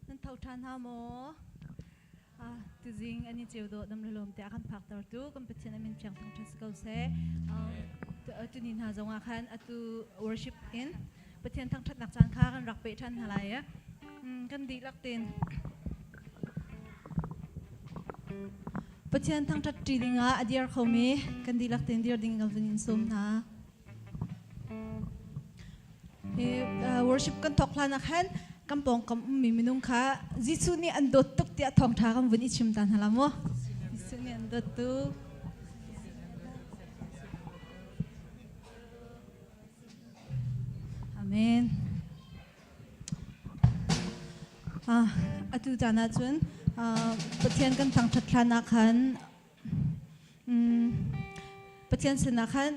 Nan tho ṭhan hna maw? Ah, tuzing ani ceu dawh dam le lawm te a kan phakter tu kan Pathian amin fiang thang ṭha si ko seh. Tuni hna zong ah khan atu worship in Pathian thangṭhatnak caan kha kan rak peh ṭhan hna lai. Kan dihlak tein Pathian thangṭhat ṭi dingah a dir khomi kan dihlak tein dir ding kan vun in sawm hna. Worship kan thawk hlan ah khan kan pawngkam ummi minung kha Jesuh nih an dawt tuk tiah thawngṭha kan vun i chim ta hna la maw? Jesuh nih an dawt tuk. Amen. Atu caan ah cun Pathian kan thangṭhat hlan ah khan Pathian sinah khan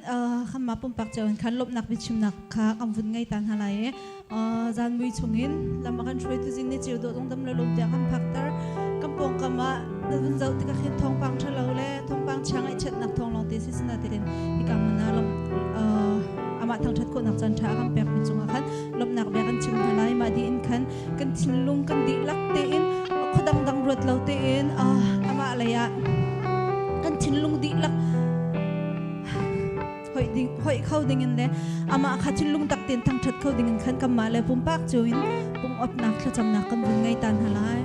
kanmah pumpak cio in khan lawmhnak biachimnak kha kan vun ngei ta hna lai i zan mui chungin lam a kan hruaitu zing ni ceu dawh dongdam le lawm tiah kan phakter. Kan pawngkam ah na vun zoh tikah khin thawngpang ṭhalo le thawngpang chia ngaihchiatnak thawng lawng te si sina tein hika hmun ah lawm amah thangṭhat khawhnak caan ṭha a kan pekmi cungah khan lawmhnak bia kan chim hna lai. Mah dih in khan kan thinlung kan dihlak tein khua dangdang ruat lo tein amah lei ah kan thinlung dihlak hoih ding hoih kho ding in le amah kha thinlung tak tein thangṭhat kho ding in khan kanmah le pumpak cio in pumopnak thlacamnak kan vun ngei ta hna lai.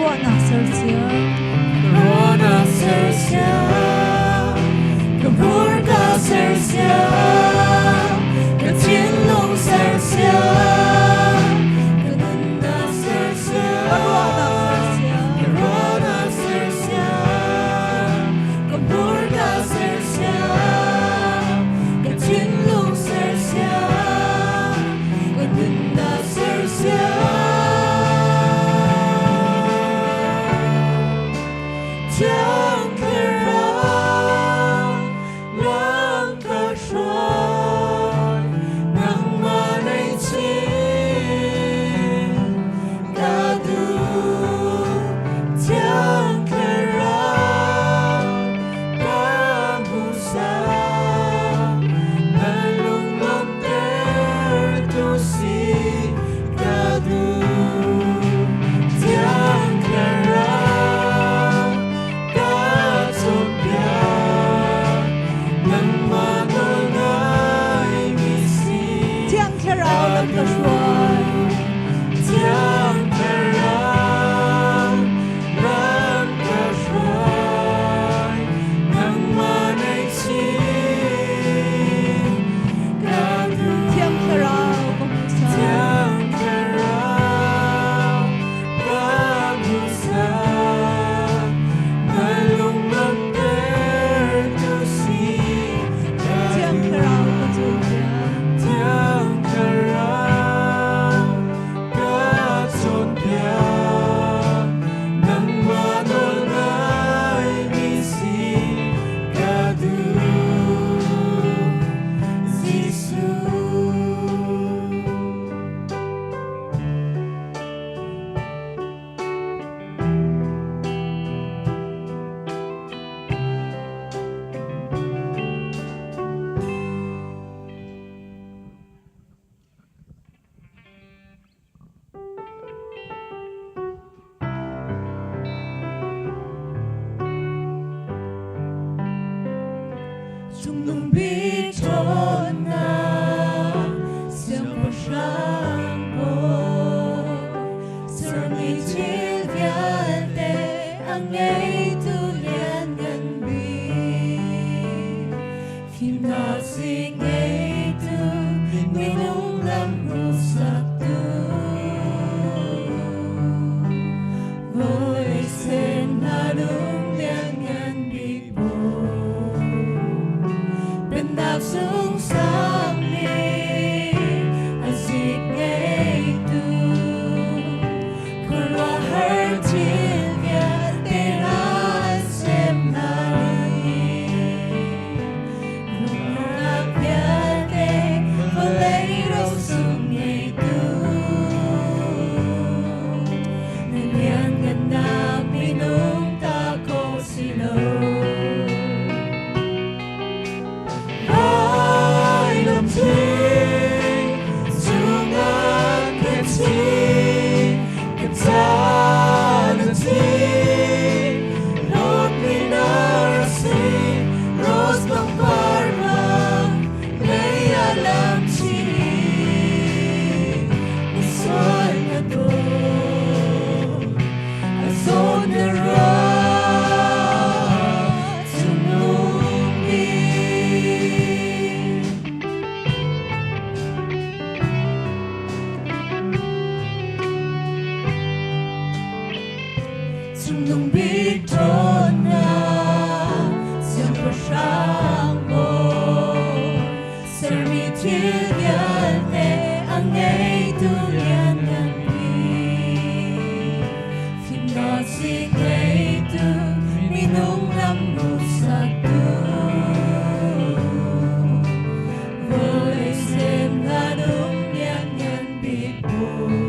Ruahnak sersiam. Ruahnak sersiam, ka hmurka sersiam, ka thinlung sersiam, ka nunnak sersiam. Ka ruahnak sersiam. Ka ruahnak sersiam, ka hmurka sersiam, ka thinlung sersiam, ka nunnak sersiam. Thiang Thlarau, lang ka hruai, nangmah nei chin ka duh. Thiang Thlarau, ka hmuhsak, na lunglawmhtertu si ka duh. Thiang Thlarau, ka cawnpiak, nangmah nawl ngaimi si Thiang Thlarau lam ka hruai. Thiang Thlarau, lam ka hruai, nangmah nei chin ka duh. Thiang Thlarau ka hmuhsak. Thiang Thlarau, ka hmuhsak, na lunglawmhtertu si ka Thiang duh. Thlarau ka cawnpiak. Thiang Thlarau, ka cawnpiak, nangmah nawl ngaimi si ka duh. Jesuh. Cungnung bik ṭhawnnak siangpahrang bawi, sermi thil vialte a ngeitu lianngan bik. Fimnak si ngeitu minung lam hmuhsaktu. Vawlei sem hna lung lianngan bik bawi. Pennak sungsang nih a zik ngeitu khuaruahhar thil vialte an sem hna nih rumnak vialte vawlei rosung ngeitu na lianngannak minung ta khawh si lo. Vailam thing cungah ka thi, ka caan a thi. Dawtmi na rak si, rose pangpar bang lei ah lam chin. Misual na dawt, a zawn na ruah, cungnung bik. Cungnung bik ṭhawnnak siangpahrang bawi, sermi thil vialte a ngeitu lianngan bik. Fimnak si ngeitu minung lam hmuhsaktu. Vawlei sem hna lung lianngan bik bawi.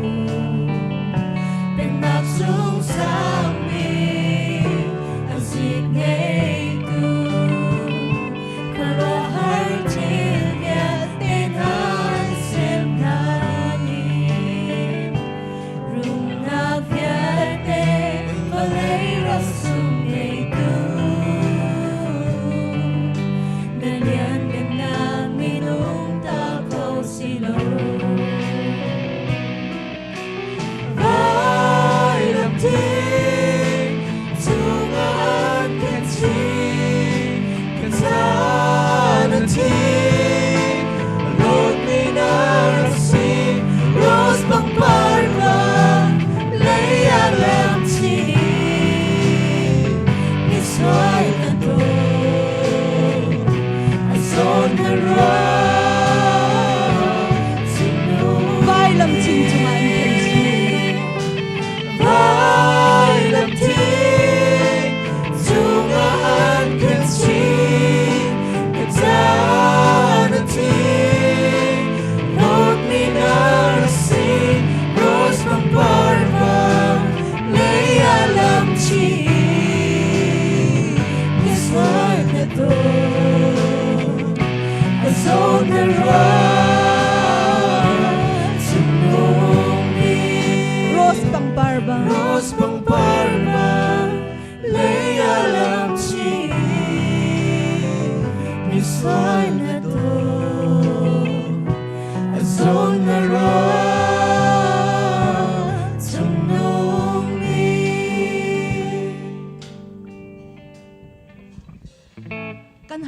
Pennak sungsang bik a zik ngeitu khuaruahhar thil vialte hna an sem hna nih.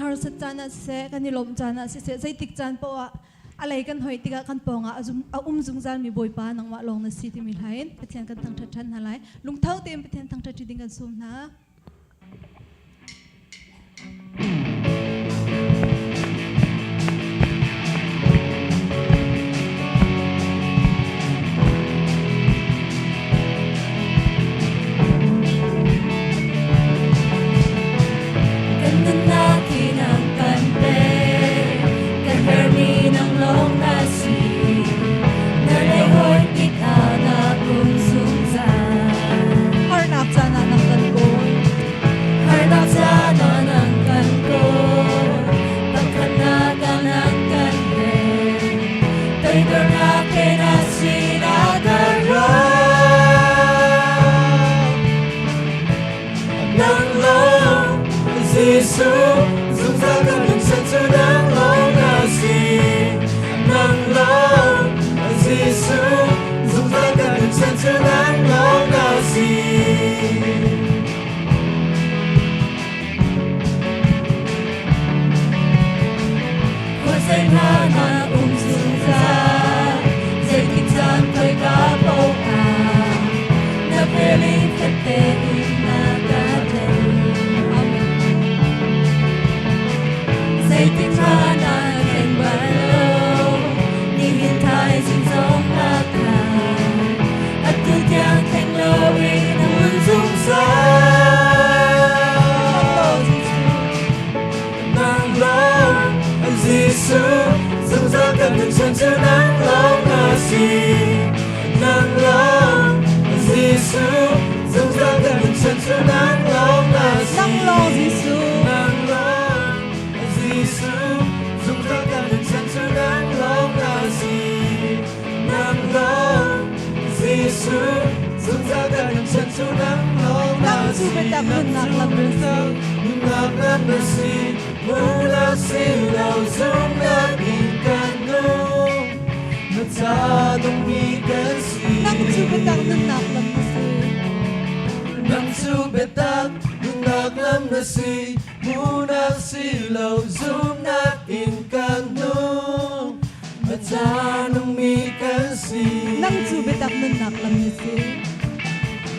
harsat caan ah siseh, kan i lawmh caan ah siseh, zeitik caan paoh ah a lei kan hoih tikah kan pawngah a um zungzalmi Bawipa nangmah lawng na si timi hla in Pathian kan thangṭhat ṭhan hna lai. Lungtho tein Pathian thangṭhat ṭi ding kan sawm hna. Kan nunnak hi nang kan pek, kan herhmi nang lawng na si. Na lei hawi tikah na um zungzal. Harnak caan ah nang kan kawl. Harnak caan ah nang kan kawl, pakhatnak ah nang kan pek. Toidornak he na sinah kan ra. Nang lawng Jesuh zungzal kan lungsan cu nang lawng na si. Nang lawng Jesuh zungzal kan lungsan cu nang lawng na si. Khuazei hna na um zungzal, zeitik caan khoika paoh ah, na vel in fek tein na ka tlaih. Amen. Zeitik hmanh na thleng bal lo, nihin thaizing zong na khan, atu tiang thleng loin na hmun zungzal. Nang lawng Jesuh zungzal kan nun chan cu nang lawng na si. Nang lawng Jesuh zungzal kan nun chan cu nang lawng na si. Nang lawng Jesuh. Nang lawng Jesuh zungzal kan nun chan cu nang lawng na si. Nang lawng Jesuh zungzal kan nun chan cu nang lawng na Nang cu si. biatak nunnak lam na si. Nunnak lam na si. Mula si lo zumnak in kan nung. Na ca dongmi kan si. Nang cu biatak nunnak lam na si. Nang cu biatak nunnak lam na si. Munak si lo zumnak in kan nung. Na ca nungmi kan si. Nang cu biatak nunnak lam na si.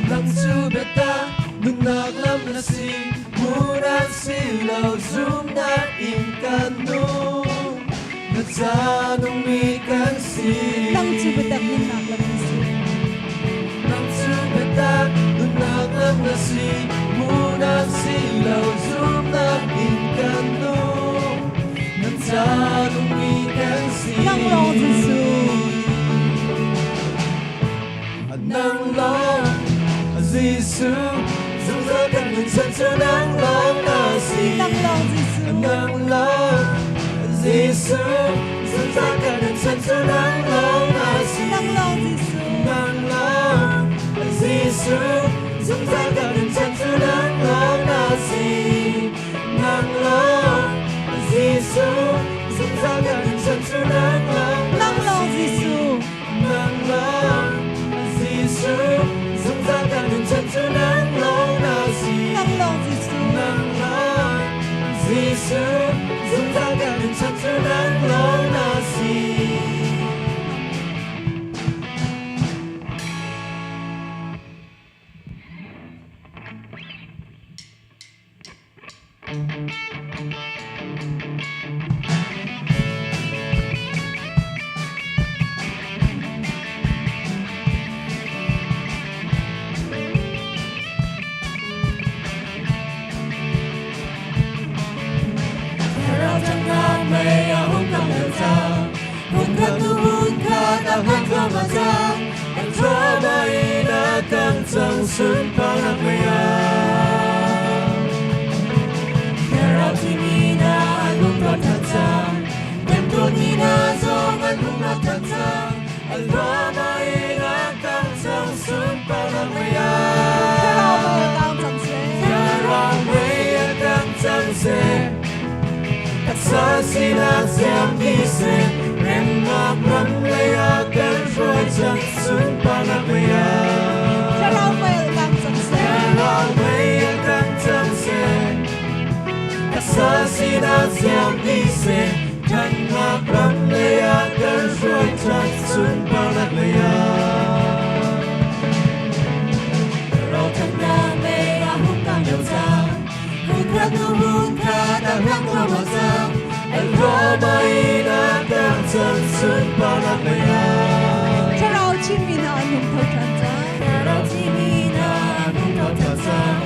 Nang cu biatak nunnak lam na si. Munak si lo zumnak in kan nung. Na ca nungmi kan si. Nang cu biatak nunnak lam na si. Nang cu biatak nunnak lam na si. Munak si lo zumnak in kan nung. Na ca nungmi kan si. Nang lawng Jesuh. Nang lawng Jesuh zungzal kan nun chan cu nang lawng na si. Nang lawng Jesuh. Nang lawng Jesuh zungzal kan nun chan cu nang lawng na si. Nang lawng Jesuh. Nang lawng Jesuh zungzal kan nun chan cu nang lawng na si. Nang lawng Jesuh zungzal kan nun chan cu nang lawng na Nang lawng si. Jesuh. Nang lawng Jesuh zungzal kan nun chan cu nang lawng na si. Nang lawng Jesuh. Nang lawng Jesuh zungzal kan nun chan cu nang lawng na si. Thlarau cannak mei a hung kang lio cang, hung khat tu hmun khat a hman thluahmah cang, an thluahmah in a kang cang sunparnak mei ah. Thlarau thimi hna an hung tuah ṭhan cang, temtuarmi hna zong an hung lak ṭhan cang, an thluahmah in a kang cang sunparnak mei ah. Thlarau mei a kang cang seh. Thlarau mei a kang cang seh. Taksa sinak siam dih seh, remnak ram lei ah kan hruai cang sunparnak mei ah. Thlarau mei a kang cang seh. Thlarau mei a kang cang seh. Taksa sinak Thannak ram lei ah kan hruai ṭhan sunparnak lei ah. Rauthangnak mei a hung kang lio cang, hmun khat hnu hmun khat a hlang thluahmah cang. An rawma in a kang cang sunparnak lei ah. Thlarau chimmi hna an hung tho ṭhan cang. Thlarau chimmi hna an hung tho ṭhan cang.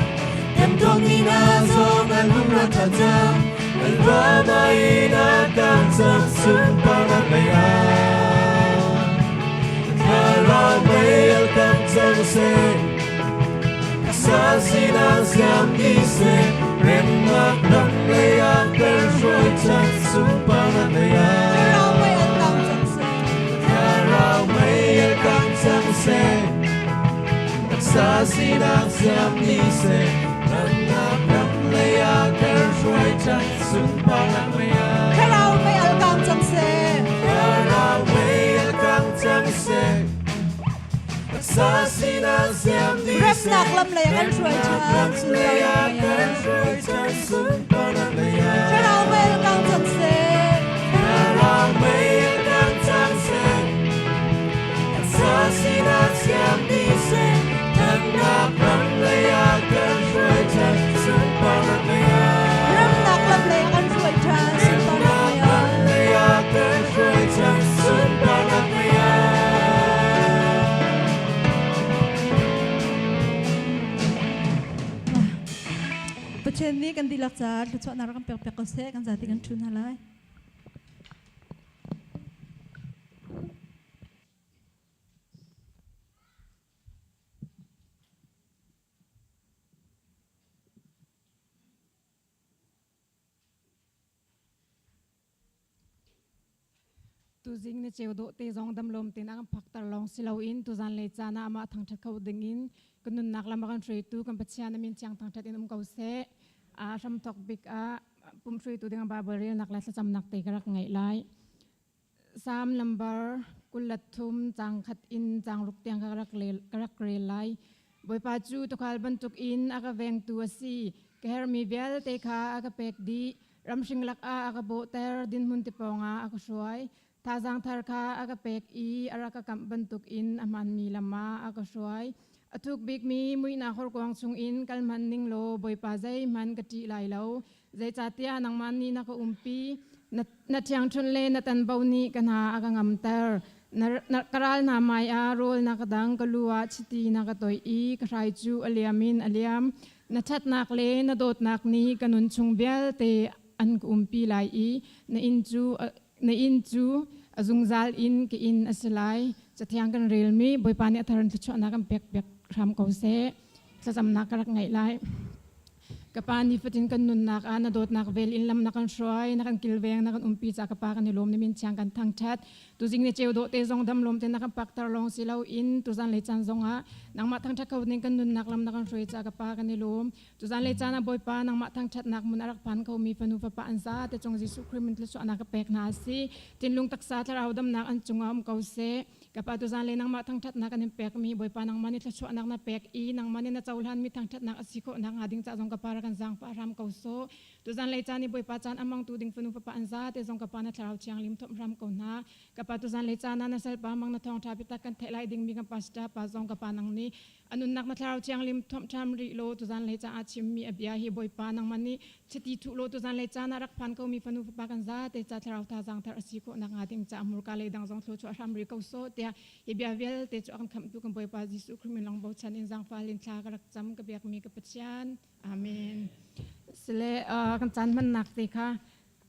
Temtuakmi hna zong an hung ra ṭhan cang. An rawma in a kang cang sunparnak lei ah. Thlarau mei al kang cang seh. Sa sinak siam dih seh. Remnak ram lei ah kan hruai cang sunparnak lei ah. Thlarau mei al kang cang seh. Thlarau mei al kang cang seh. Taksa sinak siam dih seh. Remnak ram lei ah kan hruai cang sunparnak lei ah. Thlarau mei al kang cang seh. Thlarau mei al kang cang seh. Taksa sinak siam dih seh. Remnak lam lei ah kan hruai Remnak ṭhan lam lei ah sunparnak lei kan ah. hruai cang sunparnak lei ah. Thlarau mei al kang cang seh. Thlarau mei al kang cang seh. Taksa sinak siam dih seh. Thannak ram lei ah kan hruai ṭhan sunparnak lei ah. Remnak lam lei ah kan hruai ṭhan sunparnak Remnak lei ram ah. lei ah kan hruai ṭhan sunparnak lei ah. Pathian nih kan dihlak caah thluachuahnak rak kan pek piak ko seh, kan zati kan ṭhu hna lai. Tuzing na ceu dawh te zong damlawm tein a kan phakter lawng si loin tuzan lei caan ah amah thangṭhat kho dingin kan nunnak lam a kan hruaitu kan Pathian a min thiang thangṭhat in um ko seh. A hramthawk bik ah pum hruaitu ding Bible relnak le thlacamnak te ka rak ngeih lai. Psalm number 23 caang khat in caang ruk tiang ka rak ka rak rel lai. Bawipa cu tuukhal bantukin a ka vengtu a si. Ka herhmi vialte kha a ka pek dih. Ramhring lakah a ka bawhter, dinhmun ti pawngah a ka hruai. Thazaang thar kha a ka pek i a rak ka kamh bantukin a hmaanmi lam ah a ka hruai. A thuk bikmi muihnak horkuang chungin kal hmanh ning law Bawipa zeihmanh ka ṭih lai lo. Zeicahtiah nangmah nih na ka umpi, na, na ṭhiangṭhunh le na tanbo nih ka hna a ka ngamter. Na, na, ka ral hna hmai ah rawl na ka dang, ka lu ah chiti na ka toih i ka hrai cu a liam in a liam. Na ṭhatnak le na dawtnak nih ka nun chung vialte an ka umpi lai i na inn cu na inn cu a zungzal in ka inn a si lai. Cathiang kan relmi Bawipa nih a thar in thluachuahnak kan pek piak hram ko seh. Thlacamnak ka rak ngeih lai. Ka Pa, nifatin kan nunnak ah na dawtnak vel in lam na kan hruai, na kan kilveng, na kan umpi ca ka Pa kan i lawm, na min thiang kan thangṭhat. Tuzing ni ceu dawh te zong dam lawm te na kan pakter lawng si lo in tuzan lei caan zong ah nangmah thangṭhat kho ding kan nunnak lam na kan hruai ca ka Pa kan i lawm. Tuzan lei caan ah Bawipa nangmah thangṭhatnak mun a rak phan khomi fanu fapa an za te cung Jesuh Khrih min thluachuahnak ka pek hna a si. Thinlung taksa thlarau damnak an cungah um ko seh. Ka Pa tuzan le nangmah thangṭhatnak kan in pekmi Bawipa nangmah nih thluachuahnak na pek i nangmah nih na cohlanmi thangṭhatnak a si khawh nakhnga ding ca zong ka Pa rak kan zaangfah hram ko sawh. Tuzan lei caan i Bawipa caan a mangtu ding fanu fapa an za te zong ka Pa na thlarau thianglim thawmh hram ko hna. Ka Pa tuzan lei caan ah na salpa mang na thawngṭha biatak kan theih lai dingmi kan pastor pa zong ka Pa nang nih a nunnak na thlarau thianglim thawmh ṭham rih law tuzan lei caah chimmi a bia hi Bawipa nangmah nih chiti thuh law tuzan lei caan ah rak phan komi fanu fapa kan zate ca thlarau thazaang thar a si khawh nakhnga ding ca hmurka lei dang zong thluachuah hram rih ko sawh tiah hi bia vialte cu a kan khamhtu kan Bawipa Jesuh Khrih min lawng bochan in zaangfah in thla ka rak cam ka biakmi ka Pathian. Amen. Sile kan caan hmannak te kha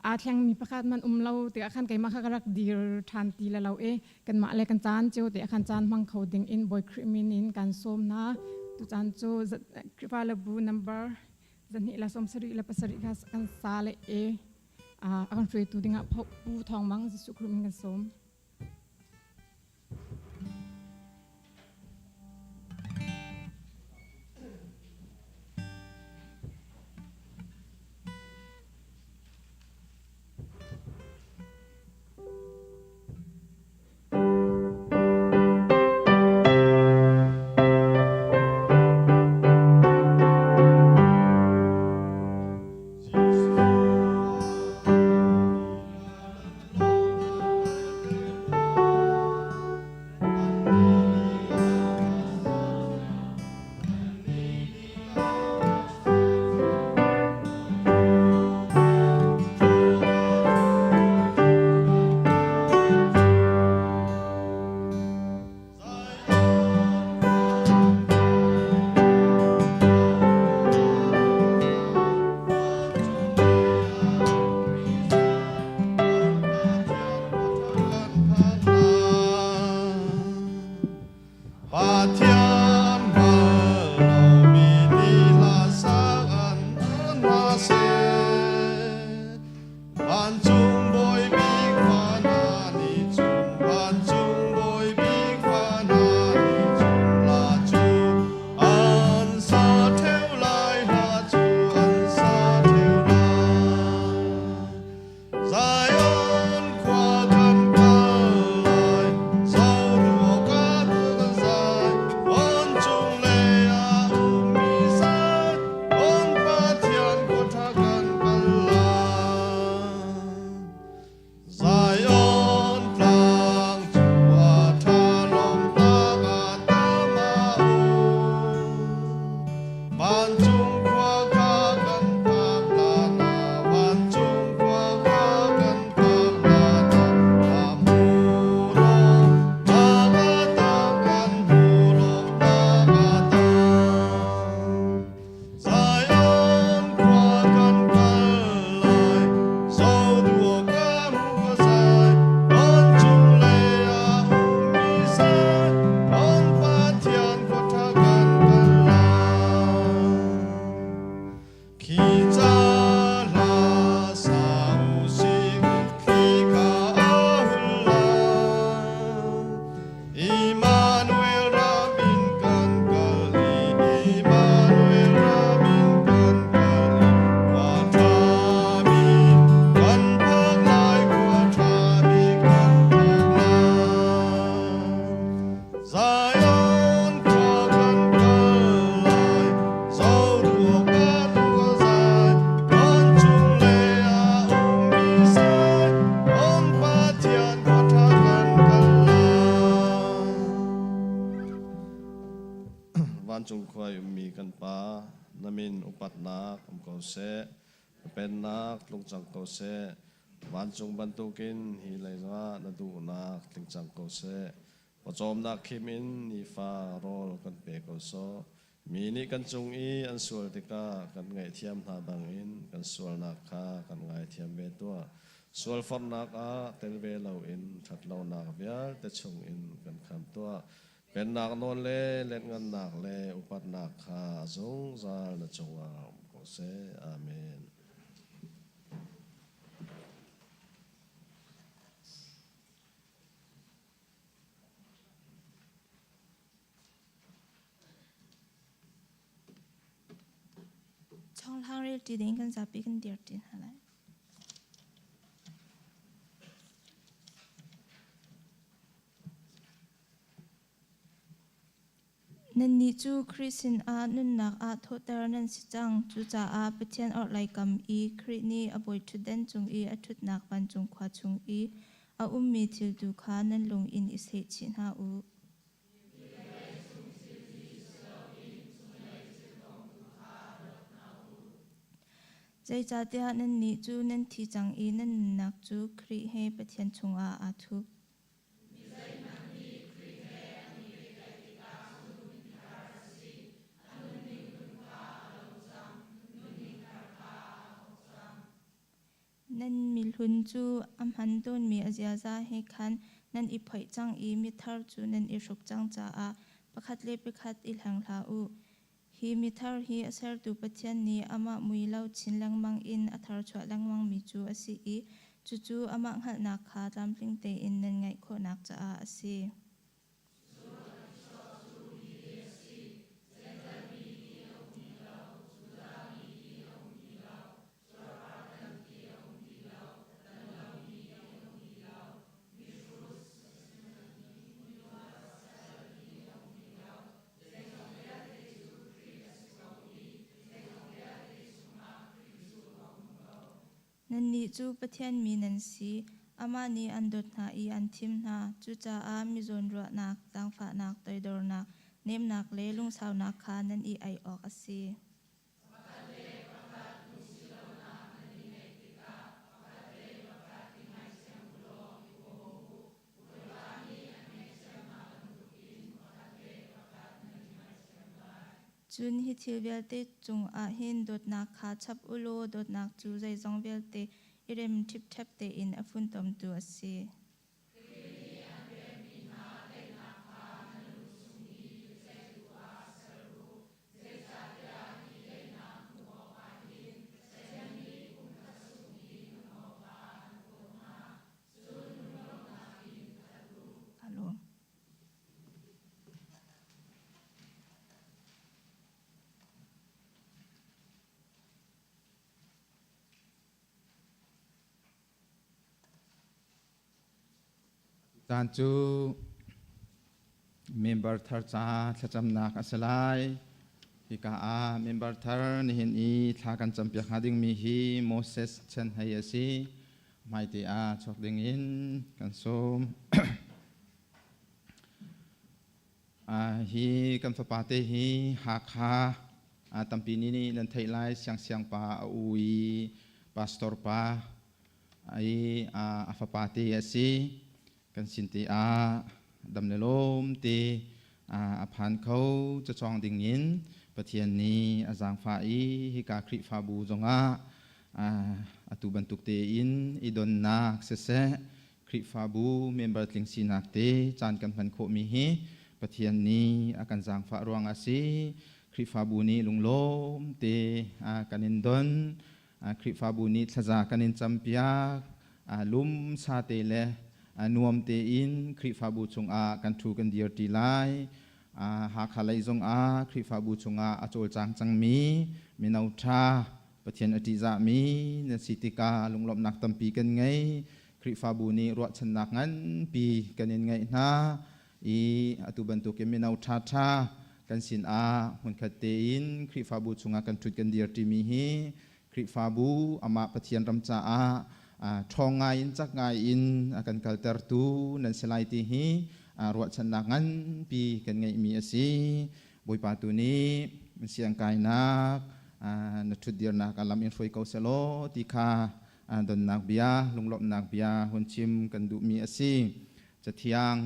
aa thlengmi pakhat man um lo tikah khan keimah kha ka rak dir ṭhan ti la lo i kanmah le kan caan cio te khan caan hmang kho ding in Bawi Khrih min in kan sawm hna. Tu caan cu Khrihfa le bu number 277 kha kan sa le e a kan hruaitu dingah Pu Thawng Mang Jesuh Khrih min kan sawm. Vancung khua kha kan phak hlan ah, vancung khua kha kan phak hlan ah, a hmu lawm nak a tang, kan hmu lawm nak a tang. Zion khua kan kal lai, zoduo ka hmu ka zai, vancung lei ah ummi sai, kan Pathian khua ṭha kan kal lai. Khi ca hla sa u sing, thli kha a hul lai. Immanuel ram in kan kal i, Immanuel ram in kan kal i, khua ṭhami kan phak lai, khua ṭhami kan phak lai. Zion khua kan kal lai, zoduo kan ka zai, vancung lei ah ummi sai, kan Pathian khua ṭha kan kal lai. Vancung khua i ummi kan Pa, na min upatnak um ko seh, na pennak tlung cang ko seh. Vancung bantukin hi lei zongah na duhnak tling cang ko seh. Pawcawmnak khim in nifa rawl kan pe ko sawh. Mi nih kan cung i an sual tikah kan ngaihthiam hna bangin kan sualnak kha kan ngaithiam ve tuah. Sualforhnak ah tel ve loin ṭhatlonak vialte chungin kan khamh tuah. Pennak nawl le letngannak le upatnak kha zungzal na cungah um ko seh. Amen. Chonghlang rel ṭi ding kan zapi kan dir ṭi hna lai. Nannih cu Khrih sinah nunnak ah thawhter nan si cang. Cucaah Pathian orhlei kam i Khrih nih a bawiṭhutdan cung i a ṭhutnak vancung khua chung i a ummi thil tu kha nan lung in i sehchih hna u. Zeicahtiah nannih cu nan thi cang i nan nunnak cu Khrih he Pathian chungah aa thup. Nan mihlun cu a hman tawnmi a ziaza he khan nan i phoih cang i mithar cu nan i hruk cang caah pakhat le pakhat i hleng hlah u. Hi mithar hi a sertu Pathian nih amah mui lo chin lengmang in a tharchuah lengmangmi cu a si i cucu amah hngalhnak kha tlamtling tein nan ngeih khawhnak caah a si. Nannih cu Pathian mi nan si. Amah nih an dawt hna i an thim hna. Cucaah mi zawnruahnak, zaangfahnak, toidornak, nemnak le lungsaunak kha nan i aih awk a si. Cun hi thil vialte cungah hin dawtnak kha chap u law dawtnak cu zeizong vialte i rem ṭhipṭhep tein a funtomtu a si. Caan cu member thar ca thlacamnak a si lai. Hika ah member thar nihin i thla kan campiak hnga dingmi hi Moses Chen Hei a si. Hmaite ah chuak ding in kan sawm. Hi kan fapa te hi Hakha Tampi ni nih nan theih lai Siang Siang pa a u i pastor pa i a fapa te a si. Kan sin te ah dam le lawm te a phan kho cacawng ding in Pathian nih a zaangfah i hika Khrihfabu zongah atu bantuk tein i donnak siseh Khrihfabu member tling sinak te caan kan hman khawhmi hi Pathian nih a kan zaangfah ruang a si. Khrihfabu nih lunglawm te kan in don. Khrihfabu nih thlaza kan in campiak. Lumsa te le nuam tein Khrihfabu chungah kan ṭhu kan dir ṭi lai. Hakha lei zongah Khrihfabu chungah a cawlcang cangmi mino ṭha Pathian a ṭihzahmi nan si tikah lunglawmhnak tampi kan ngei. Khrihfabu nih ruahchannak nganpi kan in ngeih hna i atu bantukin mino ṭhaṭha kan sinah hmunkhat tein Khrihfabu chungah kan ṭhut kan dir ṭimi hi Khrihfabu amah Pathian ram caah ṭhawng ngai in cak ngai in a kan kaltertu nan si lai ti hi ruahchannak nganpi kan ngeihmi a si. Bawipa tu nih siangkainak na ṭhutdirnak a lam in hruai ko selaw ti kha donnak bia lunglawmhnak bia hun chim kan duhmi a si. Cathiang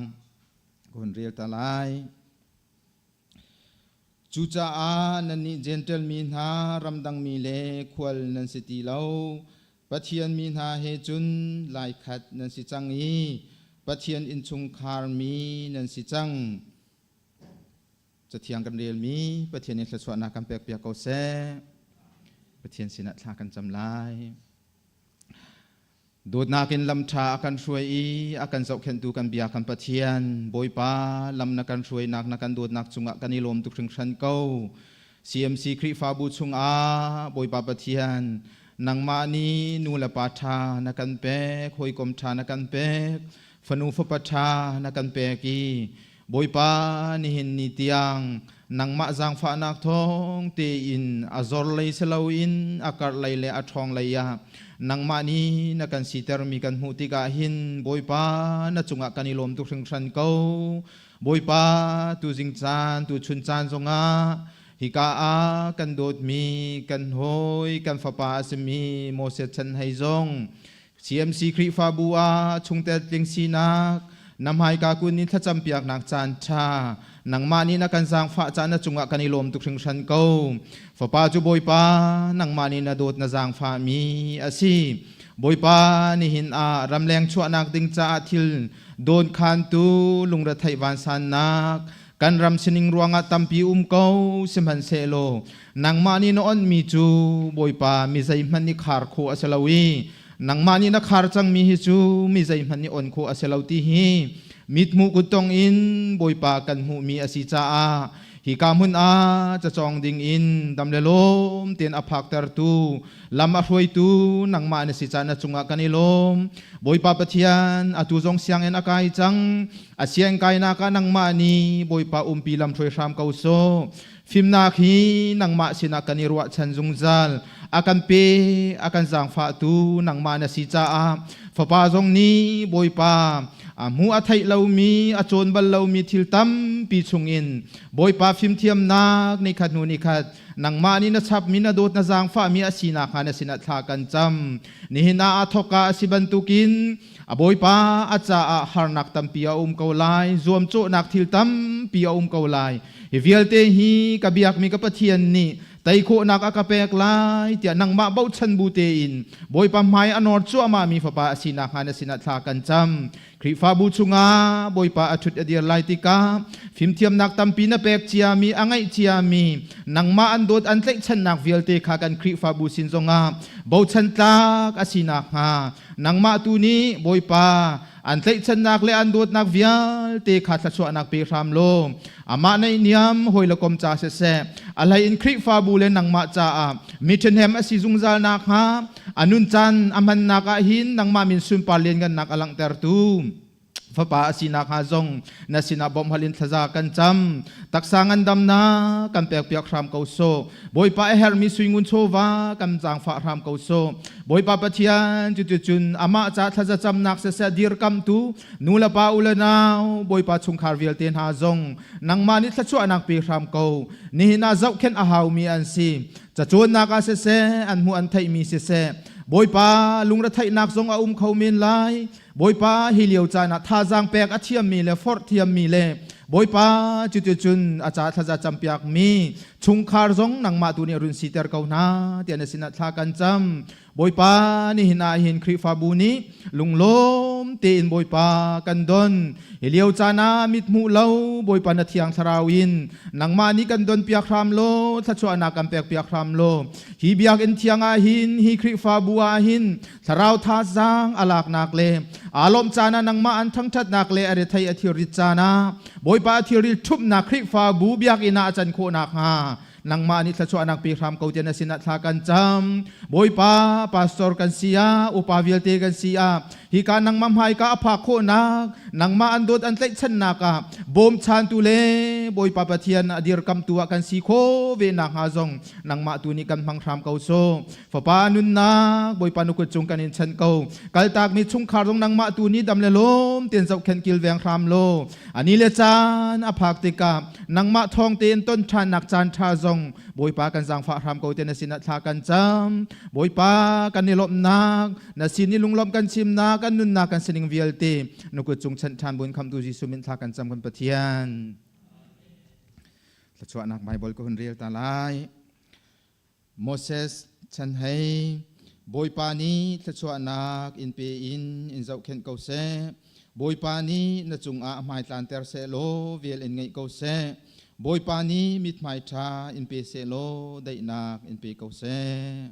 ka hun rel ta lai. Cucaah nannih Jentail mi hna ramdang mi le khual nan si ti lo. Pathian mi hna he cun laikhat nan si cang i Pathian innchungkhar mi nan si cang. Cathiang kan relmi Pathian in thluachuahnak kan pekpiak ko seh. Pathian sinah thla kan cam lai. Dawtnak in lam ṭha a kan hruai i a kan zohkhenhtu kan bia kan Pathian, Bawipa, lam na kan hruainak na kan dawtnak cungah kan i lawm tuk hringhran ko. CMC Khrihfabu chungah Bawipa Pathian, nangmah nih nu le pa ṭha na kan pek, hawikom ṭha na kan pek, fanu fapa ṭha na kan pek i Bawipa, nihin ni tiang nangmah zaangfahnak thawng tein a zor lei si loin a karh lei le a ṭhawng lei ah nangmah nih na kan sitermi kan hmuh tikah hin Bawipa na cungah kan i lawm tuk hringhran ko. Bawipa, tuzing caan, tuchun caan zongah hika ah kan dawtmi kan hawi, kan fapa a simi Moses chan hei zong CMC Khrihfabu ah chungtel tling sinak na hmaika kun in thlacampiaknak caan ṭha nangmah nih na kan zaangfah caan na cungah kan i lawm tuk hringhran ko. Fapa cu Bawipa nangmah nih na dawt na zaangfahmi a si. Bawipa, nihin ah ramleng chuahnak ding caah thil dawnkhantu lungretheih vansannak kan ram sining ruangah tampi um ko sihmanhsehlaw nangmah nih na onhmi cu Bawipa mi zeihmanh nih khar khawh a si lo i nangmah nih na khar cangmi hi cu mi zeihmanh nih on khawh a si lo ti hi mithmuh kuttong in Bawipa kan hmuhmi a si caah hika hmun ah cacawng ding in dam le lawm tein a phaktertu lam a hruaitu nangmah na si caah na cungah kan i lawm. Bawipa Pathian, atu zong sianginn a kai cang. A siangkainak ah nangmah nih Bawipa umpi lam hruai hram ko sawh. Fimnak hi nangmah sinah kan i ruahchan zungzal. A kan pe, a kan zaangfahtu nangmah na si caah fapa zong nih Bawipa a hmu a theih lomi, a cawn bal lomi thil tampi chungin Bawipa fimthiamnak nikhat hnu nikhat nangmah nih na chapmi na dawt na zaangfahmi a sinak hnga na sinah thla kan cam. Nihin ah aa thawkka a si bantukin A Bawipa a caah harnak tampi a um ko lai, zuamcawhnak thil tampi a um ko lai. Hi vialte hi ka biakmi ka Pathian nih tei khawhnak a ka pek lai tiah nangmah bochan bu tein Bawipa hmai a nawr cuahmahmi fapa a si nakhnga na sinah thla kan cam. Khrihfabu chungah Bawipa a ṭhut a dir lai tikah fimthiamnak tampi na pek ciami a ngeih ciami nangmah an dawt an tlaihchannak vialte kha kan Khrihfabu sin zongah bochan tlak a si nakhnga nangmah tu nih Bawipa an tlaihchannak le an dawtnak vialte kha thluachuahnak pe hram law amah naihniam hawi le kom ca siseh a hlei in Khrihfabu le nangmah caah mi ṭhahnem a si zungzal nakhnga a nun caan a hmannak ah hin nangmah min sunpar lianngannak a langhtertu. Fapa a sinak hnga zong na sinah bawmh hal in thlaza kan cam. Taksa ngandamnak kan pekpiak hram ko sawh. Bawipa a herhmi suingun chawva kan zaangfah hram ko sawh. Bawipa Pathian cuticun amah ca thlaza camnak siseh dirkamtu nu le pa u le nau Bawipa chungkhar vialte hna zong nangmah nih thluachuahnak pe hram ko. Nihin ah zohkhenh a haumi an si. Cacawnnak ah siseh an hmuh an theihmi siseh Bawipa lungretheihnak zong a um kho men lai. Bawipa hi lio caan ah thazaang pek a thiammi le forh thiammi le Bawipa cuticun a ca thlaza campiakmi chungkhar zong nangmah tu nih run siter ko hna tiah na sinah thla kan cam. Bawipa nihin ah hin Khrihfabu nih lunglawm tein Bawipa kan don. Hi lio caan ah mithmuh lo Bawipa na thiang thlarau in nangmah nih kan don piak hram law thluachuahnak kan pek piak hram law hi biakinn thiang ah hin hi Khrihfabu ah hin Thlarau thazaang a laknak le aa lawmh caan ah nangmah an thangṭhatnak le a rethei a thilrit caan ah Bawipa a thilrit ṭhumhnak Khrihfabu biakinn ah a can khawh nakhnga nangmah nih thluachuahnak pe hram ko tiah na sinah thla kan cam. Bawipa, pastor kan si ah, upa vialte kan si ah, hika nangmah hmaika a phak khawhnak, nangmah an dawt an tlaihchannak ah bawmchantu le Bawipa Pathian a dirkamtu ah kan si khawh ve nakhnga zong nangmah tu nih kan hmang hram ko sawh. Fapa nunnak Bawipa na kut cung kan in chanh ko. Kaltakmi chungkhar zong nangmah tu nih dam le lawm tein zohkhenh kilveng hram law. Ani le caan a phak tikah nangmah thawng tein ton ṭhannak caan ṭha zong Bawipa kan zaangfah hram ko te na sinah thla kan cam. Bawipa kan i lawmhnak, na sin i lunglawmh kan chimnak, kan nunnak kan sining vialte na kut cung chanh ṭhan buin khamtu Jesuh min thla kan cam kan Pathian. Thluachuahnak Bible ka hun rel ta lai. Moses chan hei Bawipa nih thluachuahnak in pe in in zohkhenh ko seh. Bawipa nih na cungah hmaitlanter seh law vel in ngeih ko seh. Bawipa nih mithmai ṭha in pe seh law daihnak in pe ko seh.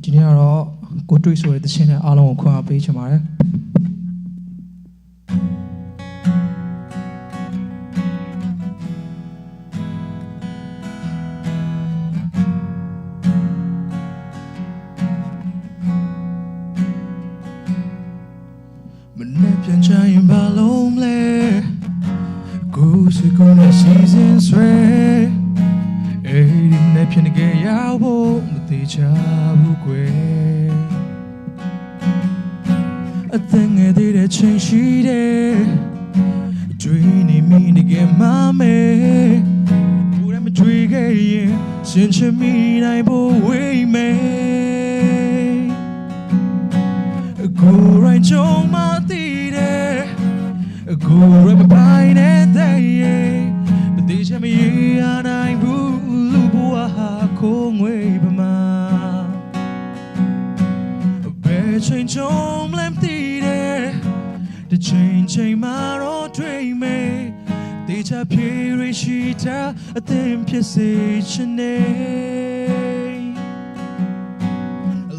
ဒီနေ့ကတော့ကိုတွေ့ဆိုတဲ့တခြင်းနဲ့အားလုံးကိုခွန်အားပေးချင်ပါတယ် မနေ့ပြန်ချရင်ဘာလုံးမလဲကိုစိတ်ကုန်တဲ့ season ဆွဲအဲ့ဒီမနေ့ပြန်ကြရဖို့မသေးချဘူးကွယ်အသက်ငယ်သေးတဲ့ချိန်ရှိတယ်တွေးနေမိတကယ်မမေဘူးရမတွေးခဲ့ရင်ရှင်ချမိနိုင်ဖို့ဝေးမယ်ကိုရိုင်းကြုံမသိတယ်ကိုရိုင်းမပိုင်တဲ့ရဲ့မသိချင်မရနိုင်ဘူးလူဘဝဟာကိုငွေပမာဘယ်ချိန်ကြုံမလဲမသိတယ်တစ်ချိန်ချိန်မှာတော့တွေ့မယ်တေချာဖြေရရှိတာအသင်ဖြစ်စေချင်နေ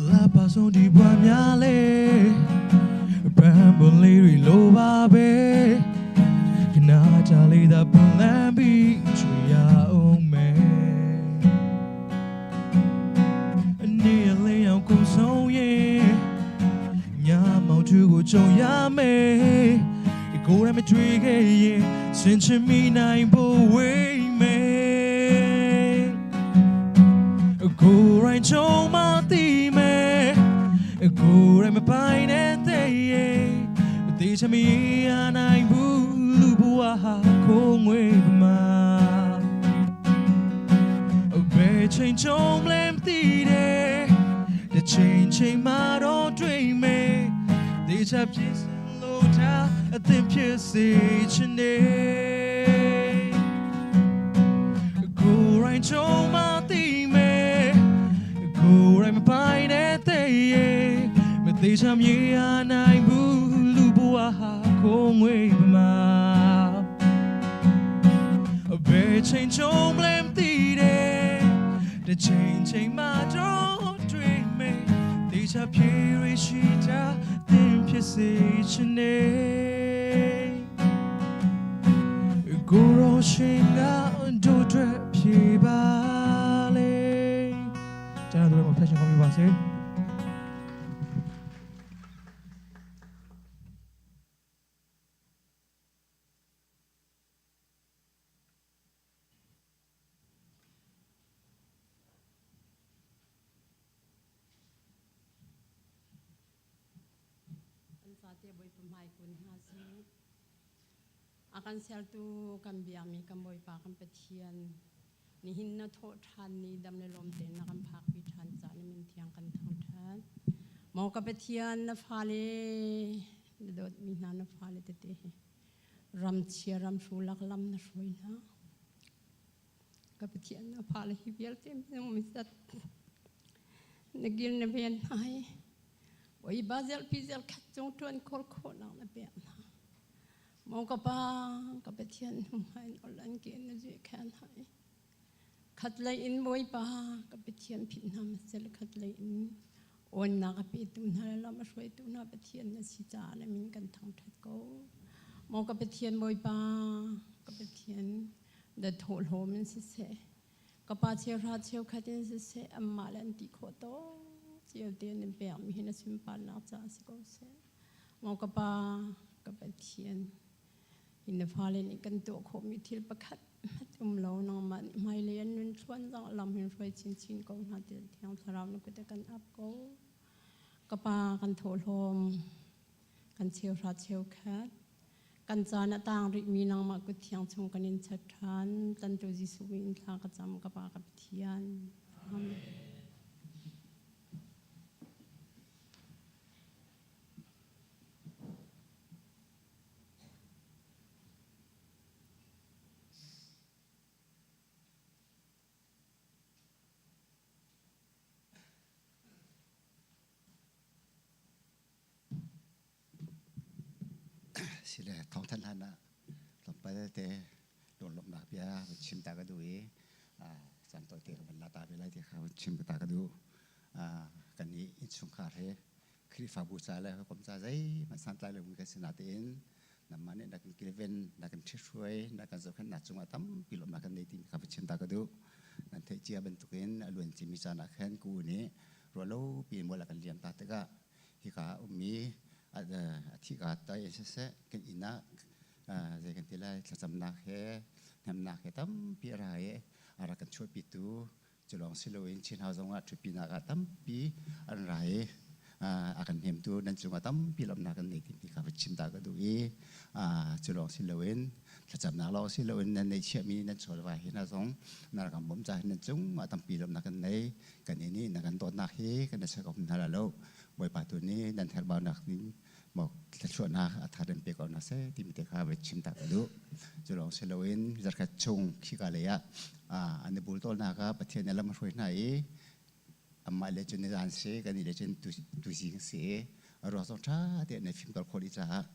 လာပါဆုံးဒီဘွားများလေပန်းပွန်လေးတွေလိုပါပဲခနာကြလေးသာပွန်လန်းပြီးချွေရအောင်မယ်အနေလေးအောင်ကုန်ဆုံးရင်ညမောင်သူကိုကြုံရမယ်ကိုယ်ရမတွေ့ခဲ့ရင်စင်ချမိနိုင်ဖို့ဝေးမယ် ကိုယ်တိုင်ချုံမသိမယ်ကိုယ်တိုင်မပိုင်တဲ့တဲ့ရဲ့တေချမီရနိုင်ဘူးလူဘဝဟာကိုငွေပမာဘယ်ချိန်ချုံလဲမသိတဲ့တစ်ချိန်ချိန်မှတော့တွေ့မယ်တေချဖြစ်စလို့တာအသင်ဖြစ်စေချင်တယ် ကိုယ်တိုင်ချုံမသိမယ်ကိုယ်တိုင်မပိုင်တဲ့တဲ့ရဲ့မသေးချမြေရနိုင်ဘူးလူဘဝဟာကိုငွေပမာဘယ်ချိန်ချုံမလဲမသိတဲ့တစ်ချိန်ချိန်မှတော့တွေ့မယ်တေချာပြေရရှိတာသင်ဖြစ်စေချင်နေ ကိုရောရှင်ကတို့အတွက်ဖြေပါလေကျွန်တော်တို့မှာဖက်ရှင်ကောင်းပြပါစေ An fate Bawipa hmai kun hna sih. A kan sertu kan biakmi kan Bawipa kan Pathian nihin na thawh ṭhan ni dam le lawm tein na kan phakpi ṭhan caah na min thiang kan thangṭhat. Maw ka Pathian na fale na dawtmi hna na fale tete hi ramchia ramhru lak lam na hruai hna. Ka Pathian na fale hi vialte minung misat na gil na ven hna hi Bawipa zelpi zelkhat cung ṭuan khawr khawhnak na pek hna. Maw ka pa, ka Pathian hnuhmai in ol an ke na zuih khan hai. Khat lei in Bawipa, ka Pathian phit hna masel khat lei in awnnak a petu hna le lam a hruaitu hna Pathian na si caah na min kan thangṭhat ko. Maw ka Pathian Bawipa, ka Pathian da thawhlawm in siseh, ka pa cheuhra cheukhat in siseh, anmah le an ti khawh tawk cio tein in pekmi hi na sunparnak caah si ko seh. Maw ka pa, ka Pathian, hi na fale nih kan tuah khawhmi thil pakhat hmanh um lo nangmah nih hmailei an nun thluan zong lam hin hruai chinchin ko hna ti Thiang Thlarau na kut kan ap ko. Ka pa kan thawhlawm, kan cheuhra cheukhat, kan caan a tang rihmi nangmah kut thiang chung kan in chat ṭhan. Tlantu Jesuh min thla ka cam ka pa ka Pathian. Amen. Sile thawngthan hlan ah tlawmpal te lunglawmhnak bia van chim ta ka duh i caan tawite ka van la ta ve lai ti kha van chim ta ka duh. Kan nih innchungkhar he Khrihfabu ca le hawikom ca zeihmanh santlai lomi kan si natein nangmah nih na kan kilven, na kan ṭhithruai, na kan zohkhenhnak cungah tampi lawmhnak kan nei timi kha va chim ta ka duh. Nan theih cia bantukin a luan cimi caan ah khan ku nih ruahlopi in mual a kan liam ta tikah hika ah ummi a thika tai in siseh kan inn ah zei kan ti lai thlacamnak he hnemnak he tampi a ra i a rak kan chuahpitu Cu lawng si loin Chin House zongah ṭhutpinak ah tampi an ra i a kan hnemtu nan cungah tampi lawmhnak kan nei timi kha va chim ta ka duh i cu lawng si loin thlacamnak lawng si loin nan neihchiahmi nan chawlva hi hna zong na rak kan bawmh caah nan cungah tampi lawmhnak kan nei. Kan inn i na kan dawtnak hi kan i ser ko hna lo. Bawipa tu nih nan herhbaunak ning maw thluachuahnak a thar in pe ko hna seh timi te kha va chim ta ka duh. Cu lawng si loin zarkhat chung khika lei ah an i bultawlnak ah Pathian nih lam a hruai hna i amah le cun nizan si kan nih le cun tuzing si i a ruak zong ṭha tein na fimtawl khawh dih caah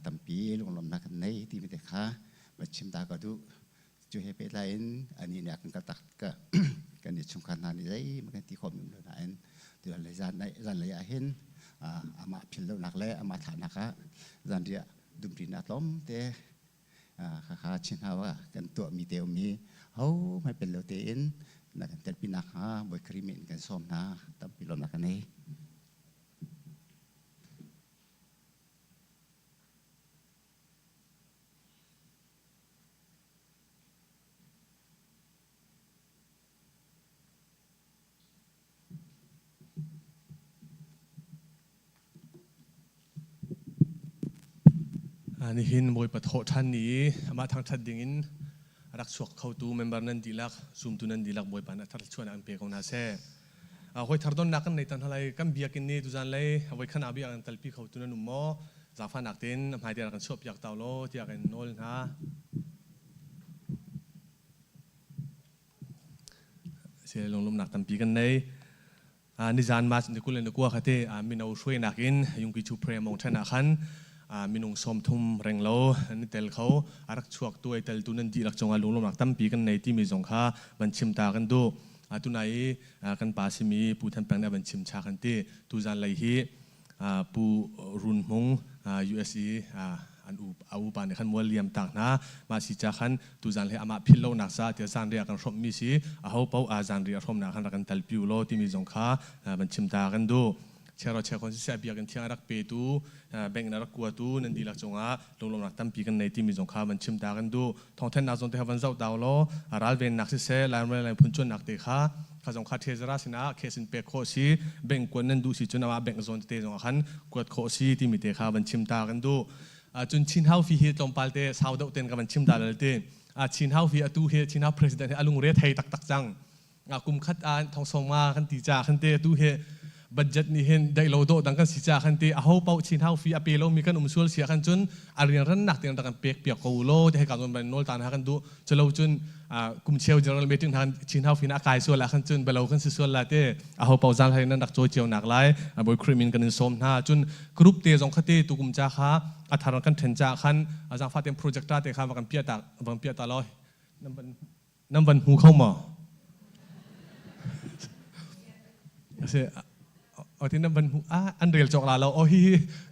tampi lunglawmhnak kan nei timi te kha va chim ta ka duh. Cu he pehtlai in anih nih a kan kaltak tikah kan i chungkhar hna nih zeihmanh kan ti khawhmi um lo nain tuan lei zanlei ah hin amah philh lonak le amah thlahnak ah zanriah dumṭinak tlawmte khakha Chin Hau ah kan tuahmi te um i hohmanh pel lo tein na kan telpi nakhnga Bawi Khrih min kan sawm hna tampi lawmhnak kan nei. Nihin Bawipa thawh ṭhan ni i amah thangṭhat dingin a rak chuak khotu member nan dihlak, zumtu nan dihlak Bawipa nih a thar thluachuahnak in pe ko hna seh. Hawi thar donnak kan nei tan hna lai. Kan biakinn nih tuzan lei voikhan ah biak an talpi khotu nan um maw? Zaangfahnak tein a hmaite rak kan chuahpiak ta law tiah kan nawl hna. Lunglawmhnak tampi kan nei. Nizan March ni 21 kha te mino hruainak in Yungki Chu Pre Mong Ṭhen ah khan minung 30 renglo an i tel kho. A rak chuak tu ai tel tu nan dihlak cungah lunglawmhnak tampi kan nei timi zong kha van chim ta kan duh. Tunai i kan pa simi Pu Than Peng nih a van chim cha kan ti. Tuzan lei hi Pu Run Hmung US i an u a upa nih khan mual liam tak hna. Mah si ca khan tuzan he amah philh lonak ca tiah zanriah kan hrawmhmi si aho paoh a zanriah hrawmnak khan rak kan telpi u law timi zong kha van chim ta kan duh. Chiaro chiakhon siseh biakinn thiang a rak petu bank in a rak kuatu nan dihlak cungah lunglawmhnak tampi kan nei timi zong kha van chim ta kan duh. Thawngthanhnak zong te kha van zoh ta u law ralvennak siseh Laimrel lai phun cuannak te kha kha zong kha treasurer sinah case in pek khawh si bank kuat nan duh si cun amah bank zawn tete zong ah khan kuat khawh si timi te kha van chim ta kan duh. Cun Chin Hau fi hi tlawmpal te sau deuh ten ka van chim ta lal ti. Chin Hau fi atu hi Chin Hau president hi a lungre thei taktak cang. Kum khat ah thong sawm nga kan ti ca khan te atu hi budget nih hin daih lo dawh dang kan si ca khan te aho paoh Chin Hau fi a pe lomi kan um sual sia khan cun a rianran nak tiang kan pek piak ko law ti hei ka zon ban nawl ta na kan duh. Culo cun kum cheu general meeting han Chin Hau fi na kai sual ah khan cun belo kan si sual la te aho paoh zal hai nan rak cawi cio nak lai Bawi Khrih min kan in sawm hna. Cun group te zong kha te tu kum cha kha a thar kan then cha khan zangfa tem project ta te kha va kan pia ta van pia ta lo nan van hmu kho maw? Ase o tin nan van hmu ah an rel cawk la lo o hi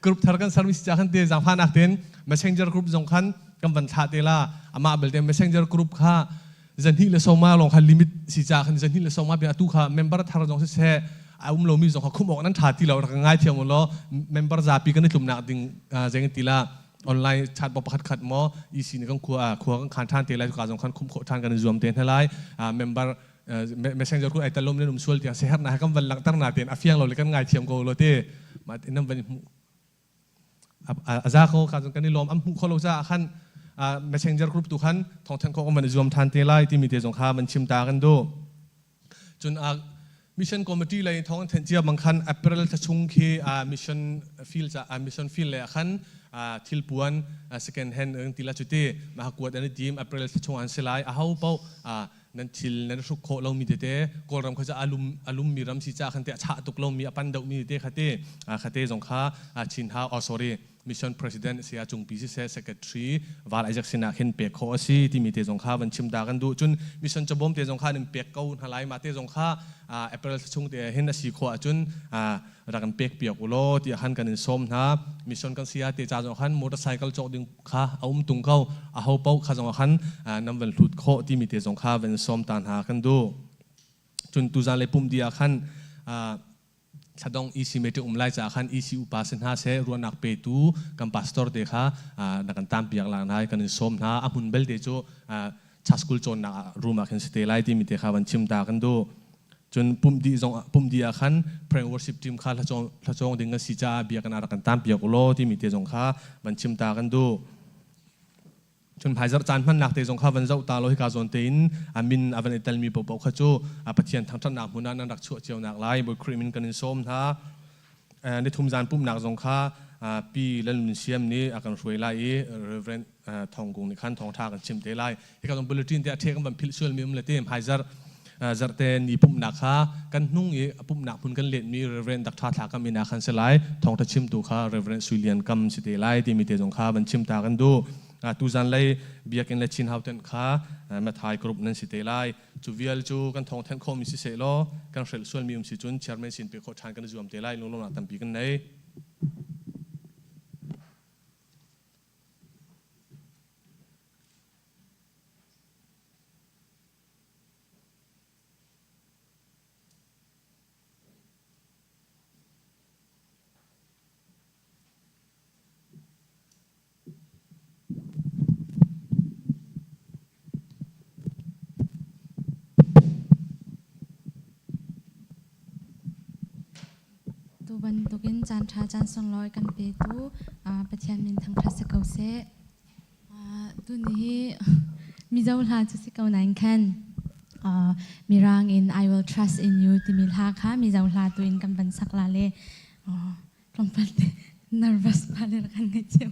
group thar kan service cha khan te zangfa nak ten messenger group zong khan kan van thla te la ama belte messenger group kha zanhi le soma long kha limit si cha khan zanhi le soma bia tu kha member thar zong si se a um lomi zong kha khum ok nan tha ti lo rak ngai thiam lo member zapi kan i tlum nak ding zeng ti la online chat bo pakhat khat mo EC ni kan khua khua kan khan than te lai ka zong khan khum kho than kan zuam te hna lai member messenger ku ai talom nen um sual tiang seher na kan van langter na ten afiang lo le kan ngai thiam ko lo te ma nam van hmu aza ko ka zong kan i lom am hmu kho lo cha khan messenger group tu khan thong than ko kan van zuam than te lai ti mi te zong kha man chim ta kan du Cun mission committee lei thawng an thenh cia bang khan April thla chung khi mission field ca mission field le khan thilpuan second hand an ti la cuti mah kuat an i tim April thla chung an si lai a ho paoh nan thil nan hruk khawh lomi tete Kawlram kha alum alum mi ram si ca khan te a chah tuk lomi a pan deuh mi tete khate khate zong kha Chin Hau oh sorry mission president saya cungpi siseh secretary Val Isaac sinah khin pek khawh a si timi te zong kha van chim ta kan duh. Cun mission cabawm te zong kha nan pek ko hna lai. Mah te zong kha April thla chung te hin a si khawh ahcun rak kan pek piak u law tiah khan kan in sawm hna. Mission kan saya te ca zong khan motorcycle cawk ding kha a um tung ko. A ho paoh kha zong khan nan van hlut khawh timi te zong kha van sawm ta hna kan duh. Cun tuzan le pum di ah khan thladong EC meeting um lai caah khan EC upa si hna seh ruahnak petu kan pastor te kha na kan tampiak la hna kan in sawm hna. A hmun belte cu cha school cawnnak room ah khin si te lai timi te kha van chim ta kan duh. Cun pum di zong pum di ah khan prayer and worship team kha hlacawng ding kan si caah bia kan rak kan tampiak u law timi te zong kha van chim ta kan duh. Cun hmaizarh caan hmannak te zong kha van zoh ta law hika zawn tein a min a van i telmi paohpaoh kha cu Pathian thangṭhatnak hmun ah nan rak chuah cio nak lai Bawi Khrih min kan in sawm hna. Nithum zan pumhnak zong kha Pi Lal Nun Siam nih a kan hruai lai i Reverend Thawng Kung nih khan thawngṭha kan chim te lai. Hika zong bulletin te a ṭhe kan van philh sualmi um le te hmaizarh zarhte ni pumhnak kha kan hnung i a pumhnak hmun kan letmi Reverend Dr. Thla Kam inn ah khan si lai. Thawngṭha chimtu kha Reverend Sui Lian Kam si te lai timi te zong kha van chim ta kan duh. Tuzan lei biakinn le Chin Hauten kha Mathai group nan si te lai. Cu vial cu kan thawng thenh khawhmi si seh law kan hrelh sualmi um si cun chairman sin pe khawh ṭhan kan i zuam te lai. Lunglawmhnak tampi kan nei. Tu. Tu bantukin caan ṭha caan sunglawi kan petu Pathian min thangṭhat si ko seh. Tuni hi Mizo hla cu si ko nain khan Mirang in I will trust in you timi hla kha Mizo hla tu in kan van sak la le tlawmpal te nervous pa le kan ngai cio.